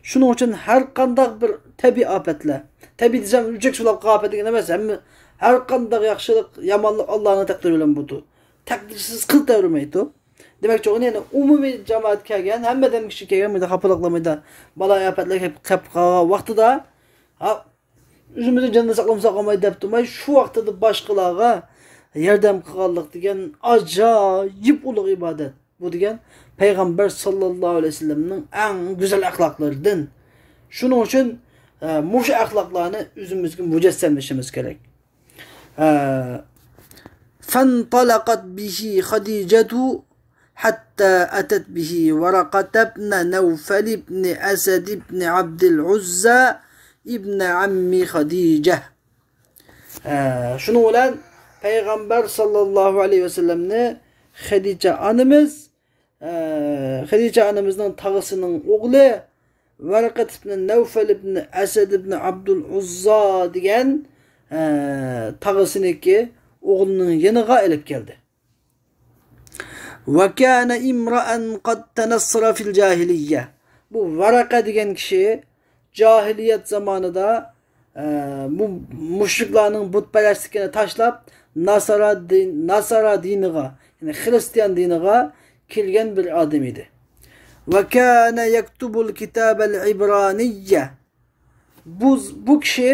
شۇنىڭ ئۈچۈن ھەر قانداق بىر تەبىئىي ئاپەتلەر، تەبىئىي دېسەم، ئۆچەك سۇلاپ قالغان ئاپەت دېگەن ئەمەس، ھەممە، ھەر قانداق ياخشىلىق، يامانلىق ئاللانىڭ تەقدىرى بىلەن بولىدۇ. تەقدىرسىز قىل تەۋرىمەيدۇ. دېمەكچى، ئۇنى يەنە ئومۇمىي جامائەت كەلگەن، ھەممە ئادەم كىشى كەلگەن، مۇنداق خاپىلىقلار، مۇنداق بالا ئاپەتلەر كەپ، كەپ قالغان ۋاقتىدا، ھا، ئۆزىمىزنىڭ جېنىنى ساقلىمىساق بولمايدۇ دەپ تۇرماي، شۇ ۋاقتىدا باشقىلارغا ياردەم قىلغانلىق دېگەن ئاجايىپ ئۇلۇغ ئىبادەت. بۇ دېگەن پەيغەمبەر ساللاللاھۇ ئەلەيھى ۋەسەللەمنىڭ ئەڭ گۈزەل ئەخلاقلىرىدىن. شۇنىڭ ئۈچۈن، ئە، مۇشۇ ئەخلاقلارنى ئۆزىمىزگە مۇجەسسەملىشىمىز كېرەك. ئە، فانطلقت به خديجة حتى أتت به ورقة بن نوفل بن أسد بن عبد العزى ابن عم خديجة. ئە، شۇنىڭ بىلەن پەيغەمبەر ساللاللاھۇ ئەلەيھى ۋەسەللەمنى خەدىچە ئانىمىز، ئە، خەدىچە ئانىمىزنىڭ تاغىسىنىڭ ئوغلى ۋەرقەت ئىبن نەۋفەل ئىبن ئەسەد ئىبن ئابدۇل ئۇززا دېگەن، ئە، تاغىسىنىڭكى ئوغلىنىڭ يېنىغا ئېلىپ كەلدى. وكان امرأ قد تنصر في الجاهلية. بۇ ۋەرەقە دېگەن كىشى جاھىلىيەت زامانىدا، ئە، بۇ مۇشرىكلارنىڭ بۇتپەرەسلىكىنى تاشلاپ، ناسارا دىن، ناسارا دىنىغا، يەنى خرىستىيان دىنىغا كىرگەن بىر ئادەم ئىدى. وكان يكتب الكتاب العبرانية. بۇ، بۇ كىشى،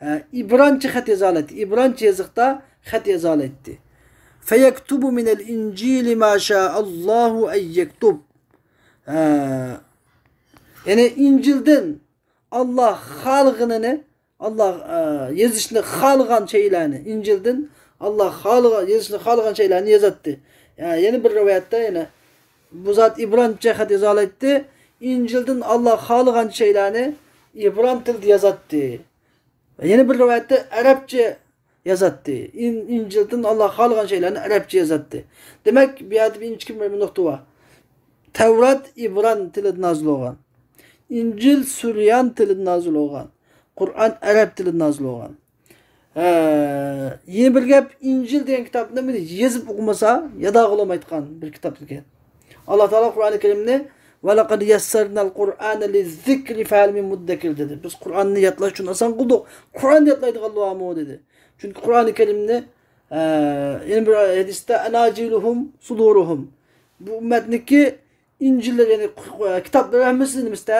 ئە، ئىبرانچە خەت يازالايتتى. ئىبرانچە يېزىقتا خەت يازالايتتى. فيكتب من الإنجيل ما شاء الله أن يكتب. ئە، يەنى ئىنجىلدىن ئاللا خالىغىنىنى، ئاللا، ئە، يېزىشنى خالىغان شەيلەرنى، ئىنجىلدىن ئاللا خالىغان، يېزىشنى خالىغان شەيلەرنى يازاتتى. ئە، يەنە بىر رىۋايەتتە يەنە بۇ زات ئىبرانچە خەت يازالايتتى. ئىنجىلدىن ئاللا خالىغان شەيلەرنى ئىبران تىلىدا يازاتتى. يەنە بىر رىۋايەتتە ئەرەبچە يازاتتى. ئىن-، ئىنجىلدىن ئاللا خالىغان شەيلەرنى ئەرەبچە يازاتتى. دېمەك، بۇ يەردە بىر ئىنچىكە بىر نۇقتا بار. تەۋرات ئىبران تىلىدا نازىل بولغان. ئىنجىل سۈريان تىلىدا نازىل بولغان. قۇرئان ئەرەب تىلىدا نازىل بولغان. ھە، يەنە بىر گەپ، ئىنجىل دېگەن كىتابنى بىر يېزىپ ئوقۇمىسا، يادىغا بولمايدىغان بىر كىتاب ئىكەن. ئاللا تائالا قۇرئانى كەرىمنى ۋەلەقەد يەسسەرنەل قۇرئانە لىززىكرى فەھەل مىن مۇددەكىر دېدى. بىز قۇرئاننى ياتلاش ئۈچۈن ئاسان قىلدۇق. قۇرئان ياتلايدىغان بارمۇ دېدى. چۈنكى قۇرئانى كەرىمنى، ئە، يەنە بىر ھەدىستە ئەناجىلۇھۇم سۇدۇرۇھۇم. بۇ ئۈممەتنىڭكى ئىنجىللىرى، يەنى كىتابلىرى ھەممىسى نېمىسىدە؟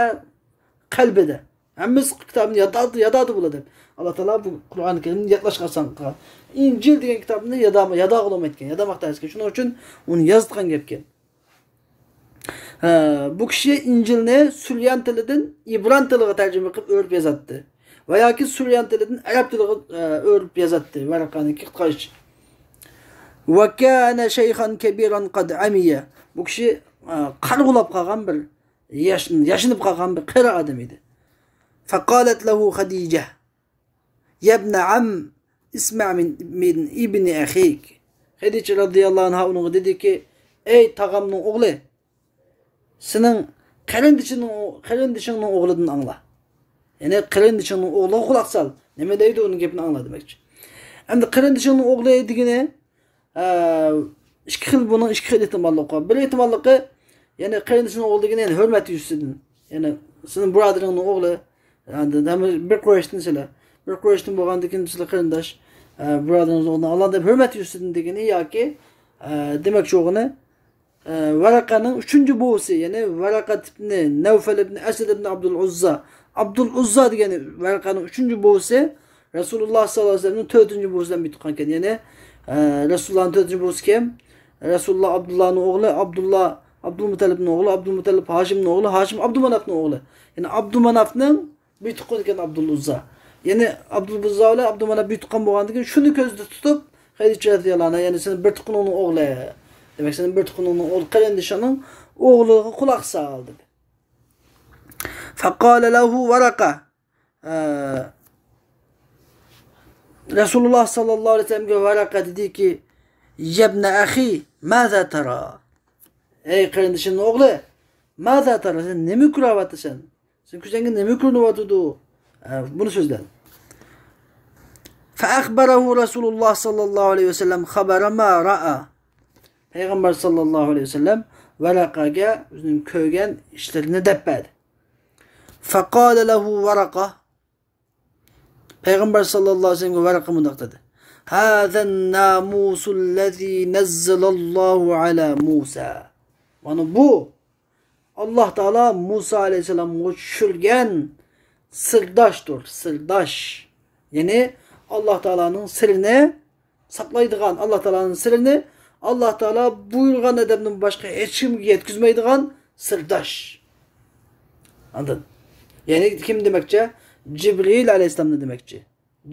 قەلبىدە. ھەممىسى كىتابنى يادايدۇ، يادايدۇ بۇلار دەپ. ئاللا تائالا بۇ قۇرئانى كەرىمنى يادلاشقا ئاسان قىلغان. ئىنجىل دېگەن كىتابنى يادا-، ياداغىلى بولمايدىكەن، يادىماق تەس ئىكەن. شۇنىڭ ئۈچۈن ئۇنى يازدۇرغان گەپكەن. ھە، بۇ كىشى ئىنجىلنى سۈريان تىلىدىن ئىبران تىلىغا تەرجىمە قىلىپ ئۆرۈپ يازاتتى. ۋە ياكى سۈريان تىلىدىن ئەرەب تىلىغا، ئە، ئۆرۈپ يازاتتى. ۋەرەقەنىڭكى قىتقا ئىچى. ۋە كانە شەيخەن كەبىرەن قەد ئەمىيە. بۇ كىشى، ئە، قارىغۇلاپ قالغان بىر ياش-، ياشىنىپ قالغان بىر قېرى ئادەم ئىدى. فقالت له خديجة، يا ابن عم، اسمع من، من ابن أخيك. خەدىچە رەزىياللاھۇ ئەنھا ئۇنىڭغا دېدىكى، ئەي تاغامنىڭ ئوغلى، سېنىڭ قېرىندىشىڭنىڭ، قېرىندىشىڭنىڭ ئوغلىدىن ئاڭلا. يەنى قېرىندىشىڭنىڭ ئوغلىغا قۇلاق سال. نېمە دەيدۇ، ئۇنىڭ گېپىنى ئاڭلا دېمەكچى. ئەمدى قېرىندىشىڭنىڭ ئوغلى دېگىنى، ئە، ئىككى خىل، بۇنىڭ ئىككى خىل ئېھتىماللىقى بار. بىر ئېھتىماللىقى، يەنى قېرىندىشىڭنىڭ ئوغلى دېگىنى، يەنى ھۆرمەت يۈزىسىدىن. يەنى سېنىڭ بۇرادىرىڭنىڭ ئوغلى، يەنى ھەممە بىر قۇرەيشتىن سىلەر. بىر قۇرەيشتىن بولغاندىكىن سىلەر قېرىنداش، ئە، بۇرادىرىڭىزنىڭ ئوغلىنى ئاڭلاڭ دەپ ھۆرمەت يۈزىسىدىن دېگىنى ياكى، ئە، دېمەكچى بولغىنى، ئە، ۋەرەقەنىڭ ئۈچىنچى بوۋىسى، يەنى ۋەرەقەت ئىبنى نەۋفەل ئىبنى ئەسەد ئىبنى ئابدۇل ئۇززا. ئابدۇل ئۇززا دېگەن ۋەرەقەنىڭ ئۈچىنچى بوۋىسى رەسۇلۇللا ساللاللاھۇ ئەلەيھى ۋەسەللەمنىڭ تۆتىنچى بوۋىسى بىلەن بىر تۇغقانكەن. يەنى، ئە، رەسۇلۇللانىڭ تۆتىنچى بوۋىسى كىم؟ رەسۇلۇللا ئابدۇللانىڭ ئوغلى ئابدۇللا، ئابدۇلمۇتەللىپنىڭ ئوغلى ئابدۇلمۇتەللىپ، ھاشىمنىڭ ئوغلى ھاشىم، ئابدۇماناپنىڭ ئوغلى. يەنى ئابدۇماناپنىڭ بىر تۇغقىنى ئىكەن ئابدۇل ئۇززا. يەنى ئابدۇل ئۇززا بىلەن ئابدۇماناپ بىر تۇغقان بولغاندىن كېيىن شۇنى كۆزدە تۇتۇپ، خەدىچە رەزىياللاھۇ ئەنھا، يەنى سېنىڭ بىر تۇغقىنىڭنىڭ ئوغلى. دېمەك، سېنىڭ بىر تۇغقىنىڭنىڭ ئوغلى، قېرىندىشىڭنىڭ ئوغلىغا قۇلاق سال، دېدى. فقال له ورقة. ئە، رەسۇلۇللا ساللاللاھۇ ئەلەيھى ۋەسەللەمگە ۋەرەقە دېدىكى، يا ابن أخي، ماذا ترى؟ ئەي قېرىندىشىمنىڭ ئوغلى، ماذا ترى؟ سەن نېمە كۆرۈۋاتىسەن؟ سېنىڭ كۆزۈڭگە نېمە كۆرۈنۈۋاتىدۇ؟ ئە، بۇنى سۆزلە. فأخبره رسول الله صلى الله عليه وسلم خبر ما رأى. پەيغەمبەر ساللاللاھۇ ئەلەيھى ۋەسەللەم ۋەرەقەگە ئۆزىنىڭ كۆرگەن ئىشلىرىنى دەپ بەردى. فقال له ورقة. پەيغەمبەر ساللاللاھۇ ئەلەيھى ۋەسەللەمگە ۋەرەقە مۇنداق دېدى. هذا الناموس الذي نزل الله على موسى. مانا بۇ ئاللا تائالا مۇسا ئەلەيھىسسالامغا چۈشۈرگەن سىرداشتۇر، سىرداش. يەنى ئاللا تائالانىڭ سىرىنى ساقلايدىغان، ئاللا تائالانىڭ سىرىنى ئاللا تائالا بۇيرۇغان ئادەمدىن باشقا ھېچكىمگە يەتكۈزمەيدىغان سىرداش. ئاندىن، يەنى كىم دېمەكچى؟ جىبرىل ئەلەيھىسسالامنى دېمەكچى.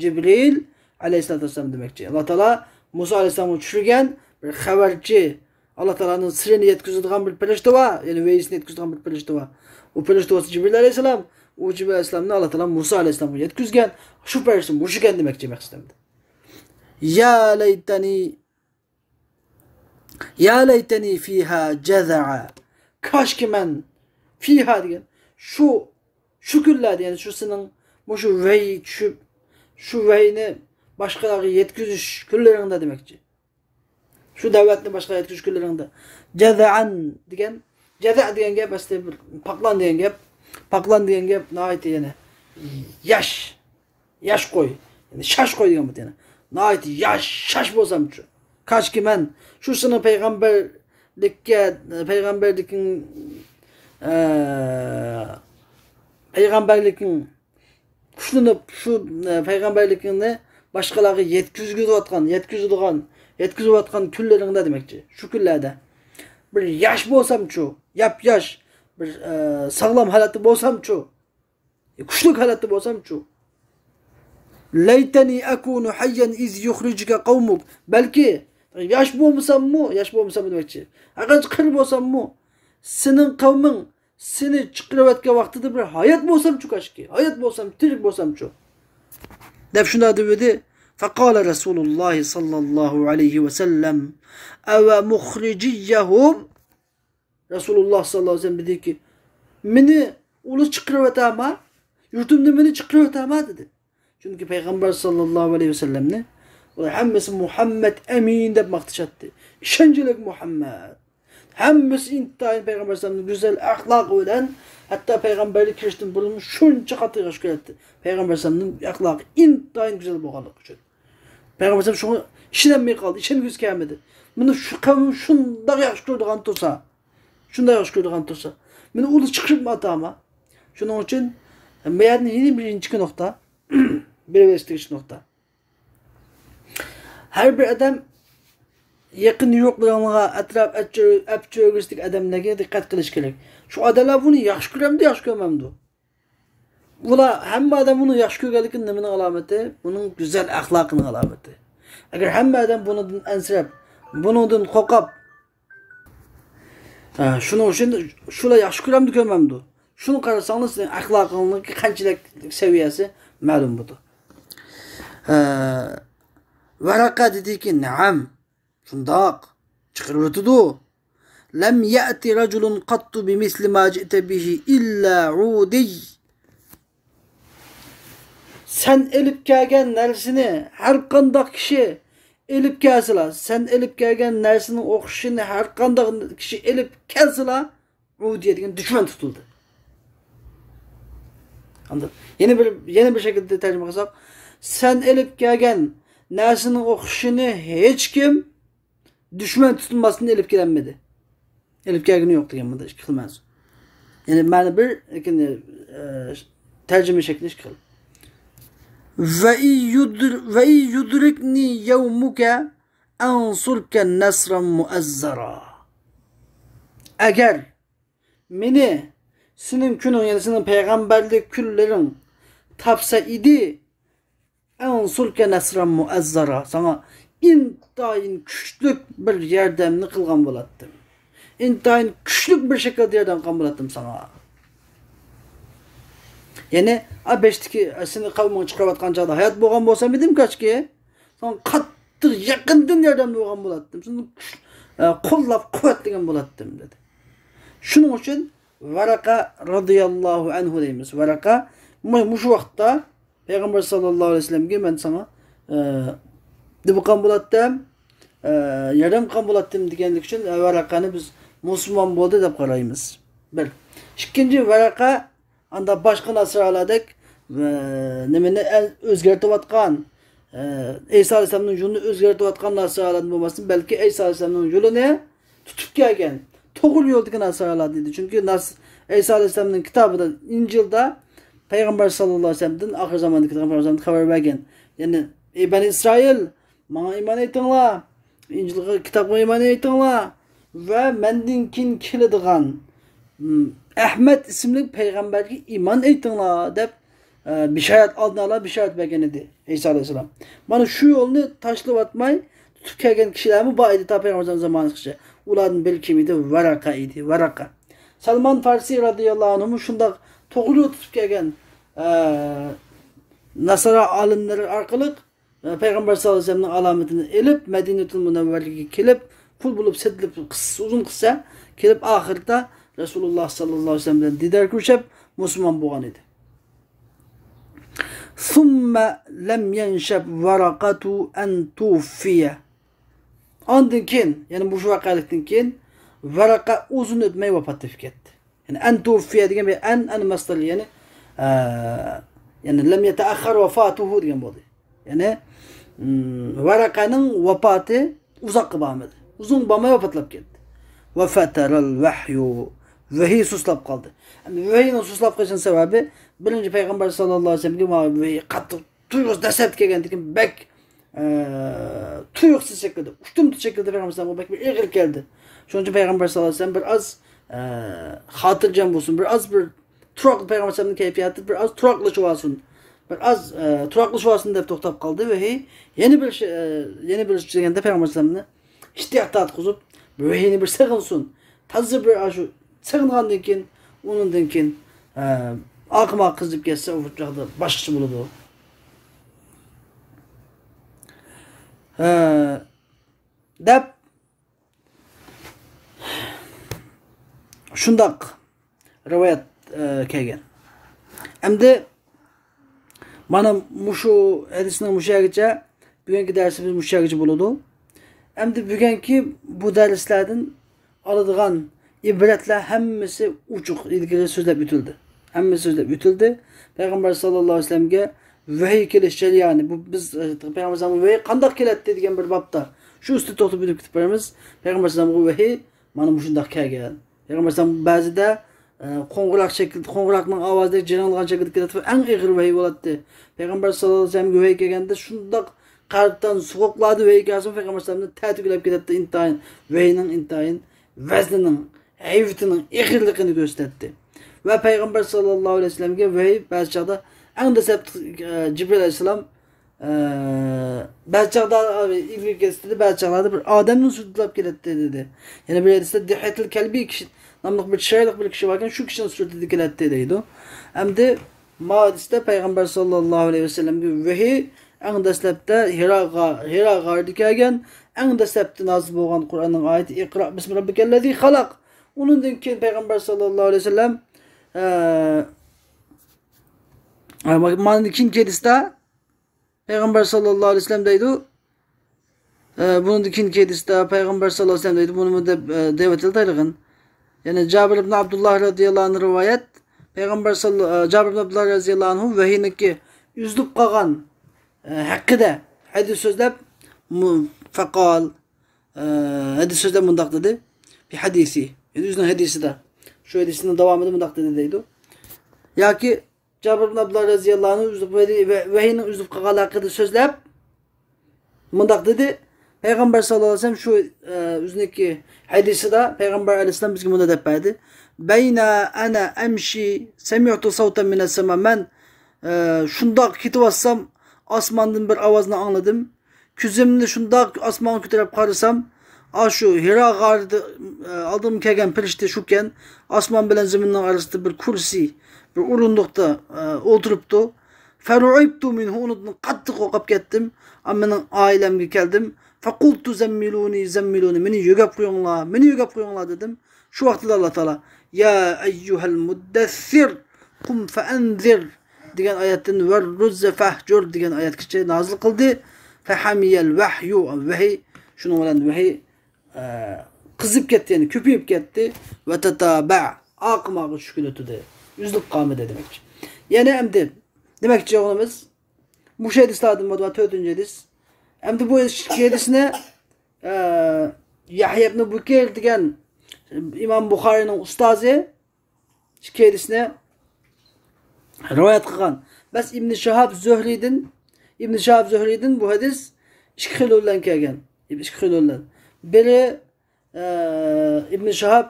جىبرىل ئەلەيھىسسالاتۇ ۋەسسالام دېمەكچى. ئاللا تائالا مۇسا ئەلەيھىسسالامغا چۈشۈرگەن بىر خەۋەرچى، ئاللا تائالانىڭ سىرىنى يەتكۈزىدىغان بىر پەرىشتە بار، يەنى ۋەھىيسىنى يەتكۈزىدىغان بىر پەرىشتە بار. ئۇ پەرىشتە بولسا جىبرىل ئەلەيھىسسالام. ئۇ جىبرىل ئەلەيھىسسالامنى ئاللا تائالا مۇسا ئەلەيھىسسالامغا يەتكۈزگەن. شۇ پەرىشتە مۇشۇكەن دېمەكچى مەقسىتىمدە. يا ليتني، يا ليتني فيها جذعا. كاشكى مەن فىھا دېگەن شۇ، شۇ كۈنلەردە، يەنى شۇ سېنىڭ مۇشۇ ۋەھىي چۈشۈپ، شۇ ۋەھىينى باشقىلارغا يەتكۈزۈش كۈنلىرىڭدە دېمەكچى. شۇ دەۋەتنى باشقىلارغا يەتكۈزۈش كۈنلىرىڭدە. جەزەئەن دېگەن، جەزەئە دېگەن گەپ ئەسلى بىر پاقلان دېگەن گەپ. پاقلان دېگەن گەپ ناھايىتى يەنە ياش، ياش قوي، يەنى شاش قوي دېگەن بولىدۇ يەنە. ناھايىتى ياش، شاش بولسامچۇ. كاشكى مەن شۇ سېنىڭ پەيغەمبەرلىككە، پەيغەمبەرلىكىڭ، ئە، پەيغەمبەرلىكىڭ كۈچلىنىپ، شۇ، ئە، پەيغەمبەرلىكىڭنى باشقىلارغا يەتكۈزگۈزۈۋاتقان، يەتكۈزىدىغان، يەتكۈزۈۋاتقان كۈنلىرىڭدە دېمەكچى. شۇ كۈنلەردە بىر ياش بولسامچۇ، ياپياش، بىر، ئە، ساغلام ھالەتتە بولسامچۇ، كۈچلۈك ھالەتتە بولسامچۇ. ليتني أكون حيا إذ يخرجك قومك. بەلكى ياش بولمىساممۇ، ياش بولمىسام دېمەكچى. ھەرقانچە قېرى بولساممۇ، سېنىڭ قەۋمىڭ سېنى چىقىرىۋەتكەن ۋاقتىدا بىر ھايات بولسامچۇ كاشكى، ھايات بولسام، تىرىك بولسامچۇ. دەپ شۇنداق دېۋىدى. فقال رسول الله صلى الله عليه وسلم أو مخرجيهم. رەسۇلۇللا ساللاللاھۇ ئەلەيھى ۋەسەللەم دېدىكى، مېنى ئۇلار چىقىرىۋېتەما؟ يۇرتۇمدىن مېنى چىقىرىۋېتەما؟ دېدى. چۈنكى پەيغەمبەر ساللاللاھۇ ئەلەيھى ۋەسەللەمنى ئۇلار ھەممىسى مۇھەممەد ئەمىن دەپ ماختىشاتتى. ئىشەنچلىك مۇھەممەد. ھەممىسى ئىنتايىن پەيغەمبەر ئەلەيھىسسالامنىڭ گۈزەل ئەخلاقى بىلەن، ھەتتا پەيغەمبەرلىك كىرىشتىن بۇرۇن شۇنچە قاتتىق ياخشى كۆرەتتى. پەيغەمبەر ئەلەيھىسسالامنىڭ ئەخلاقى ئىنتايىن گۈزەل بولغانلىقى ئۈچۈن. پەيغەمبەر ئەلەيھىسسالام شۇڭا ئىشىنەلمەي قالدى، ئىشەنگۈسى كەلمىدى. مېنى شۇ قەۋم شۇنداق ياخشى كۆرىدىغان تۇرسا، شۇنداق ياخشى كۆرىدىغان تۇرسا، مېنى ئۇلار چىقىرىپمۇ ئاتامە. شۇنىڭ ئۈچۈن بۇ يەردىن يەنە بىرىنچى نۇقتا، بىر ئېسىڭدىكى نۇقتا. ھەر بىر ئادەم يېقىن يورۇقلىرىڭغا، ئەتراپ ئەپچۆ-، ئەپچۆگىسىدىكى ئادەملەرگە دىققەت قىلىش كېرەك. شۇ ئادەملەر بۇنى ياخشى كۆرەمدۇ، ياخشى كۆرمەمدۇ؟ ئۇلار ھەممە ئادەم ئۇنى ياخشى كۆرگەنلىكى نېمىنىڭ ئالامىتى؟ ئۇنىڭ گۈزەل ئەخلاقىنىڭ ئالامىتى. ئەگەر ھەممە ئادەم بۇنىڭدىن ئەنسىرەپ، بۇنىڭدىن قورقۇپ، ھە، شۇنىڭ ئۈچۈن شۇلار ياخشى كۆرەمدۇ، كۆرمەمدۇ؟ شۇنى قارىساڭلار سىزنىڭ ئەخلاقىڭىزنىڭ قانچىلىك سەۋىيەسى مەلۇم بولىدۇ. ھە، ۋەرەقە دېدىكى، نەئەم، شۇنداق، چىقىرىۋېتىدۇ. لم يأت رجل قط بمثل ما جئت به إلا عودي. سەن ئېلىپ كەلگەن نەرسىنى ھەر قانداق كىشى ئېلىپ كەلسىلا، سەن ئېلىپ كەلگەن نەرسىنىڭ ئوخشىشىنى ھەر قانداق كىشى ئېلىپ كەلسىلا، ئۇدىيە دېگەن دۈشمەن تۇتۇلدى. ئاندىن يەنە بىر، يەنە بىر شەكىلدە تەرجىمە قىلساق، سەن ئېلىپ كەلگەن نەرسىنىڭ ئوخشىشىنى ھېچكىم دۈشمەن تۇتۇلماستىن ئېلىپ كېلەلمىدى. ئېلىپ كەلگىنى يوق دېگەن، بۇندا ئىككى خىل مەنىسى. يەنى مەنە بىر، لېكىن، ئە، تەرجىمە شەكلى ئىككى خىل. وَإِنْ يُدْرِ-، وَإِنْ يُدْرِكْنِي يَوْمُكَ أَنْصُرْكَ نَصْرًا مُؤَزَّرًا. ئەگەر مېنى سېنىڭ كۈنۈڭ، يەنى سېنىڭ پەيغەمبەرلىك كۈنلىرىڭ تاپسا ئىدى، ئەنسۇركە نەسرەن مۇئەززەرا، ساڭا ئىنتايىن كۈچلۈك بىر ياردەمنى قىلغان بولاتتىم. ئىنتايىن كۈچلۈك بىر شەكىلدە ياردەم قىلغان بولاتتىم ساڭا. يەنى، ئا، بېشىدىكى، سېنى قەۋمىڭ چىقىرىۋاتقان چاغدا ھايات بولغان بولسام ئىدىم، كاچكى، ساڭا قاتتىق يېقىندىن ياردەمدە بولغان بولاتتىم. سېنى كۈچ-، ئە، قوللاپ قۇۋۋەتلىگەن بولاتتىم، دېدى. شۇنىڭ ئۈچۈن ۋەرەقە رازىياللاھۇ ئەنھۇ دەيمىز. ۋەرەقە مۇ-، مۇشۇ ۋاقىتتا پەيغەمبەر ساللاللاھۇ ئەلەيھى ۋەسەللەمگە مەن ساڭا، ئە، نېمە قىلغان بولاتتىم، ئە، ياردەم قىلغان بولاتتىم دېگەنلىكى ئۈچۈن، ئە، ۋەرەقەنى بىز مۇسۇلمان بولدى دەپ قارايمىز. بىر. ئىككىنچى، ۋەرەقە ئاندا باشقا ناسارالادەك، ئە، نېمىنى ئەل-، ئۆزگەرتىۋاتقان، ئە، ئەيسا ئەلەيھىسسالامنىڭ يولىنى ئۆزگەرتىۋاتقان ناسارالادىن بولماستىن، بەلكى ئەيسا ئەلەيھىسسالامنىڭ يولىنى تۇتۇپ كەلگەن، توغرا يولدىكى ناسارالار دېدى. چۈنكى ناس-، ئەيسا ئەلەيھىسسالامنىڭ كىتابىدا، ئىنجىلدا پەيغەمبەر ساللاللاھۇ ئەلەيھى ۋەسەللەمدىن ئاخىر زاماندىكى پەيغەمبەر خەۋەر بەرگەن. يەنى، ئەي بەنى ئىسرائىل، ماڭا ئىمان ئېيتىڭلار، ئىنجىلغا، كىتابقا ئىمان ئېيتىڭلار ۋە مەندىن كېيىن كېلىدىغان، م، ئەھمەد ئىسىملىك پەيغەمبەرگە ئىمان ئېيتىڭلار دەپ، ئە، بېشارەت، ئالدىن ئالا بېشارەت بەرگەن ئىدى ئەيسا ئەلەيھىسسالام. مانا شۇ يولنى تاشلىۋاتماي تۇتۇپ كەلگەن كىشىلەرمۇ بار ئىدى، تا پەيغەمبەر زامانىغىچە. ئۇلاردىن بىرى كىم ئىدى؟ ۋەرەقە ئىدى، ۋەرەقە. سەلمان فارسى رازىياللاھۇ ئەنھۇمۇ شۇنداق توغرا يول تۇتۇپ كەلگەن، ئە، ناسارا ئالىملىرى ئارقىلىق، ئە، پەيغەمبەر ساللاللاھۇ ئەلەيھى ۋەسەللەمنىڭ ئالامىتىنى ئېلىپ، مەدىنەتۇل مۇنەۋۋەرىگە كېلىپ، قۇل بولۇپ سېتىلىپ، قىس-، ئۇزۇن قىسسە، كېلىپ ئاخىرىدا رەسۇلۇللاھ ساللاللاھۇ ئەلەيھى ۋەسەللەم بىلەن دىدار كۆرۈشۈپ، مۇسۇلمان بولغان ئىدى. ثم لم ينشب ورقة أن توفي. ئاندىن كېيىن، يەنى مۇشۇ ۋەقەلىكتىن كېيىن ۋەرەقە ئۇزۇن ئۆتمەي ۋاپات تېپىپ كەتتى. يەنى ئەن توففىيە دېگەن بىر ئەن، ئەن مەسدەر، يەنى، ئە، يەنى لەم يەتەئەخخەر ۋەفاتۇھۇ دېگەن بولدى. يەنى، م، ۋەرەقەنىڭ ۋاپاتى ئۇزاققا بارمىدى. ئۇزۇن بارماي ۋاپاتلاپ كەتتى. ۋەفەتەرەل ۋەھيۇ. ۋەھىي سۇسلاپ قالدى. ئەمدى ۋەھىينىڭ سۇسلاپ قېلىشىنىڭ سەۋەبى، بىرىنچى، پەيغەمبەر ساللاللاھۇ ئەلەيھى ۋەسەللەمگە مانا ۋەھىي قاتتىق تۇيغۇسى دەسلەپتە كەلگەندىن كېيىن بەك، ئە، تۇيۇقسىز شەكىلدە، ئۇشتۇمتۇت شەكىلدە پەيغەمبەر ئەلەيھىسسالامغا بەك بىر ئېغىر كەلدى. شۇنىڭ ئۈچۈن پەيغەمبەر ساللاللاھۇ ئەلەيھى ۋەسەللەم بىر ئاز، ئە، خاتىرجەم بولسۇن، بىر ئاز بىر تۇراقلىق، پەيغەمبەر ئەلەيھىسسالامنىڭ كەيپىياتى بىر ئاز تۇراقلىشىۋالسۇن، بىر ئاز، ئە، تۇراقلىشىۋالسۇن دەپ توختاپ قالدى ۋەھىي. يەنە بىر شى-، ئە، يەنە بىر دېگەندە پەيغەمبەر ئەلەيھىسسالامنى ئىشتىياق تارتقۇزۇپ، بىر ۋەھىينى بىر سېغىنسۇن. تازا بىر ئاشۇ سېغىنغاندىن كېيىن، ئۇنىڭدىن كېيىن، ئە، ئارقىما قىزىپ كەتسە، ئۇ چاغدا باشقىچە بولىدۇ. ئە، دەپ، شۇنداق رىۋايەت، ئە، كەلگەن. ئەمدى مانا مۇشۇ ھەدىسنىڭ مۇشۇ يەرگىچە، بۈگۈنكى دەرسىمىز مۇشۇ يەرگىچە بولىدۇ. ئەمدى بۈگۈنكى بۇ دەرسلەردىن ئالىدىغان ئىبرەتلەر ھەممىسى ئوچۇق ئىلگىرى سۆزلەپ ئۆتۈلدى. ھەممىسى سۆزلەپ ئۆتۈلدى. پەيغەمبەر ساللاللاھۇ ئەلەيھى ۋەسەللەمگە ۋەھىي كېلىش جەريانى، بۇ بىز، ئە، پەيغەمبەر ئەلەيھىسسالامغا ۋەھىي قانداق كېلەتتى دېگەن بىر بابتا شۇ ئۈستىدە توختىلىپ ئۆتۈپ كېتىپ بارىمىز. پەيغەمبەر ئەلەيھىسسالامغا ۋەھىي مانا مۇشۇنداق كەلگەن. پەيغەمبەر ئەلەيھىسسالام بەزىدە، ئە، قوڭغۇراق شەكىل، قوڭغۇراقنىڭ ئاۋازىدەك جىرىڭلىغان شەكىلدە كېلەتتى. ئەڭ ئېغىر ۋەھىي بولاتتى. پەيغەمبەر ساللاللاھۇ ئەلەيھى ۋەسەللەمگە ۋەھىي كەلگەندە شۇنداق قەربتان سوغۇقلاردا ۋەھىي كەلسىمۇ پەيغەمبەر ئەلەيھىسسالامدىن تەتۈگىلەپ كېتەتتى. ئىنتايىن ۋەھىينىڭ ئىنتايىن ۋەزنىنىڭ، ھەيۋىتىنىڭ ئېغىرلىقىنى كۆرسىتەتتى. ۋە پەيغەمبەر ساللاللاھۇ ئەلەيھى ۋەسەللەمگە ۋەھىي بەزى چاغدا ئەڭ دەسلەپتە، ئە، جىبرىئىل ئەلەيھىسسالام، ئە، بەزى چاغدا ئىلگىرى كەتتى، بەزى چاغلاردا بىر ئادەمنىڭ سۈرىتىدە كېلەتتى دېدى. يەنە بىر ھەدىستە دىھيەتىل كەلبى كىشى ناملىق بىر چىرايلىق بىر كىشى باركەن، شۇ كىشىنىڭ سۈرىتىدە كېلەتتى دەيدۇ. ئەمدى ما ھەدىستە پەيغەمبەر ساللاللاھۇ ئەلەيھى ۋەسەللەمگە ۋەھىي ئەڭ دەسلەپتە ھىرا غا-، ھىرا غارىدا كەلگەن، ئەڭ دەسلەپتە نازىل بولغان قۇرئاننىڭ ئايىتى، «ئىقرا بىسمى رەببىكەللەزى خەلەق.» ئۇنىڭدىن كېيىن پەيغەمبەر ساللاللاھۇ ئەلەيھى ۋەسەللەم، ئە، ئە، مانا كېيىنكى ھەدىستە پەيغەمبەر ساللاللاھۇ ئەلەيھى ۋەسەللەم دەيدۇ. ئە، بۇنىڭدىن كېيىنكى ھەدىستە پەيغەمبەر ساللاللاھۇ ئەلەيھى ۋەسەللەم دەيدۇ، بۇنىمۇ دەپ، ئە، دەۋېتىلدى ھېلىغان. يەنى جابىر ئىبن ئابدۇللاھ رەزىياللاھۇ ئەنھۇ رىۋايەت، پەيغەمبەر ساللا-، ئە، جابىر ئىبن ئابدۇللاھ رەزىياللاھۇ ئەنھۇ ۋەھىينىڭكى ئۈزۈلۈپ قالغان، ئە، ھەققىدە ھەدىس سۆزلەپ، مۇ-، فەقال، ئە، ھەدىس سۆزلەپ مۇنداق دېدى، في حديثي، يەنى ئۆزىنىڭ ھەدىسىدە، شۇ ھەدىسنىڭ داۋامىدا مۇنداق دېدى دەيدۇ. ياكى جابىر ئىبن ئابدۇللاھ رەزىياللاھۇ ئەنھۇ ئۆزى ۋەھىي-، ۋە-، ۋەھىينىڭ ئۈزۈلۈپ قالغانلىقى ھەققىدە سۆزلەپ، مۇنداق دېدى، پەيغەمبەر ساللاللاھۇ ئەلەيھى ۋەسەللەم شۇ، ئە، ئۆزىنىڭكى ھەدىسىدە پەيغەمبەر ئەلەيھىسسالام بىزگە مۇنداق دەپ بەردى، بين أنا أمشي سمعت صوتا من السماء، مەن، ئە، شۇنداق كېتىۋاتسام، ئاسماندىن بىر ئاۋازنى ئاڭلىدىم. كۆزۈمنى شۇنداق ئاسمانغا كۆتۈرۈپ قارىسام، ئاشۇ ھىرا غارىدا، ئە، ئالدىمغا كەلگەن پەرىشتە شۇكەن، ئاسمان بىلەن زېمىننىڭ ئارىسىدا بىر كۇرسى، بىر ئورۇندۇقتا، ئە، ئولتۇرۇپتۇ. فرعبت منه، ئۇنىڭدىن قاتتىق قورقۇپ كەتتىم. ئا، مېنىڭ ئائىلەمگە كەلدىم. فقلت زملوني زملوني، مېنى يۆگەپ قويۇڭلار، مېنى يۆگەپ قويۇڭلار دېدىم. شۇ ۋاقىتتا ئاللا تائالا، يا أيها المدثر قم فأنذر دېگەن ئايەتتىن والرجز فاهجر دېگەن ئايەتكىچە نازىل قىلدى. فحمي الوحي، ۋەھىي، شۇنىڭ بىلەن ۋەھىي، ئە، قىزىپ كەتتى، يەنى كۆپىيىپ كەتتى. وتتابع، ئارقىماققا چۈشكىلى تۇردى. ئۈزۈلۈپ قالمىدى دېمەكچى. يەنى ئەمدى دېمەكچى بولغىنىمىز، مۇشۇ ھەدىسلەردىن بولىدۇ، تۆتىنچى ھەدىس. ئەمدى بۇ ئىككى ھەدىسنى، ئە، يەھيا ئىبنى بۇكەير دېگەن ئىمام بۇخارىينىڭ ئۇستازى ئىككى ھەدىسنى رىۋايەت قىلغان. بەس ئىبنى شىھاب زۆھرىدىن، ئىبنى شىھاب زۆھرىدىن بۇ ھەدىس ئىككى خىل يول بىلەن كەلگەن. ئىككى خىل يول بىلەن. بىرى، ئە، ئىبنى شىھاب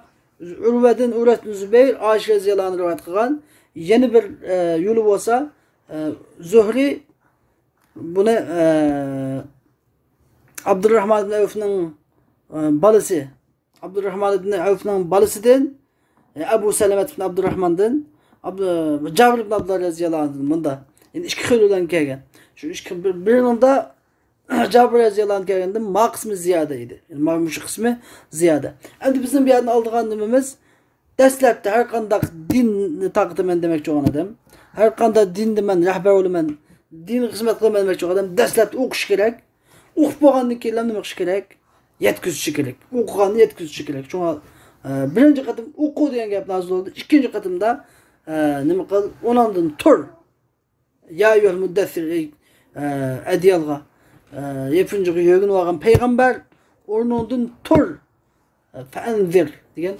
ئۇرۋەدىن، ئۇرۋەت ئىبنى زۇبەير، ئائىشە رەزىياللاھۇ ئەنھا رىۋايەت قىلغان. يەنە بىر، ئە، يولى بولسا، ئە، زۆھرى بۇنى، ئە، ئابدۇرراھمان ئىبنى ئەۋفنىڭ، ئە، بالىسى، ئابدۇرراھمان ئىبنى ئەۋفنىڭ بالىسىدىن، ئە، ئەبۇ سەلەمەت ئىبنى ئابدۇرراھماندىن، ئابدۇ-، جابىر ئىبنى ئابدۇللا رەزىياللاھۇ ئەنھۇدىن، مۇندا. يەنى ئىككى خىل يول بىلەن كەلگەن. شۇ ئىككى، بىر، بىرىنىڭدا جابىر رەزىياللاھۇ ئەنھۇ كەلگەندە ما قىسمى زىيادە ئىدى. يەنى ما مۇشۇ قىسمى زىيادە. ئەمدى بىزنىڭ بۇ يەردىن ئالىدىغان نېمىمىز، دەسلەپتە ھەر قانداق دىننى تارقىتىمەن دېمەكچى بولغان ئادەم، ھەر قانداق دىندا مەن رەھبەر بولىمەن، دىنغا خىزمەت قىلىمەن دېمەكچى بولغان ئادەم دەسلەپتە ئوقۇشى كېرەك. ئوقۇپ بولغاندىن كېيىنلا نېمە قىلىشى كېرەك؟ يەتكۈزۈشى كېرەك. ئوقۇغاننى يەتكۈزۈشى كېرەك. شۇڭا، ئە، بىرىنچى قېتىم ئوقۇ دېگەن گەپ نازىل بولدى. ئىككىنچى قېتىمدا، ئە، نېمە قىل؟ ئۇنىڭدىن تۇر. يا ئەييۇھەل مۇددەسسىر، ئەي، ئە، ئەدىيالغا، ئە، يېپىنچىغا يۆگىنىۋالغان پەيغەمبەر، ئورنۇڭدىن تۇر. ئە، فەئەنزىر دېگەن،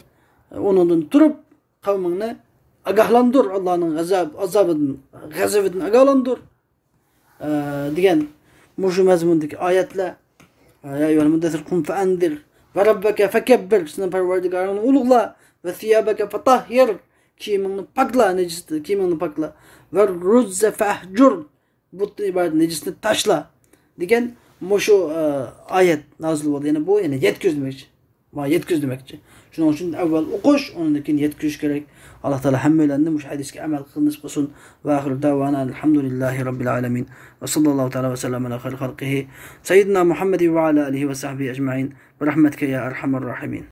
ئە، ئۇنىڭدىن تۇرۇپ، قەۋمىڭنى ئاگاھلاندۇر، ئاللانىڭ غەزەب-، ئازابىدىن، غەزىۋىدىن ئاگاھلاندۇر، ئە، دېگەن مۇشۇ مەزمۇندىكى ئايەتلەر. يا ئەييۇھەل مۇددەسسىر قۇم فەئەنزىر ۋە رەببەكە فەكەببىر، سېنىڭ پەرۋەردىگارىڭنى ئۇلۇغلا، ۋە سىيابەكە فەتەھھىر، كىيىمىڭنى پاكلا، نەجىس كىيىمىڭنى پاكلا، ۋە رۇجزە فەھجۇر، بۇتتىن ئىبارەت نەجىسنى تاشلا، دېگەن مۇشۇ، ئە، ئايەت نازىل بولدى. يەنى بۇ، يەنى يەتكۈز دېمەكچى. ما يەتكۈز دېمەكچى. شۇنىڭ ئۈچۈن ئەۋۋەل ئوقۇش، ئۇنىڭدىن كېيىن يەتكۈزۈش كېرەك. ئاللا تائالا ھەممەيلەننى مۇشۇ ھەدىسكە ئەمەل قىلىش نېسىپ قىلسۇن. ۋە ئاخىرۇ دەۋانا ئەنىل ھەمدۇلىللاھى رەببىل ئالەمىن. ۋە ساللاللاھۇ تائالا ۋە سەللەم ئەلا خەيرى خەلقىھى سەييىدىنا مۇھەممەدىن ۋە ئالا ئالىھى ۋە سەھبىھى ئەجمەئىن. بىرەھمەتىكە يا ئەرھەمەر راھىمىن.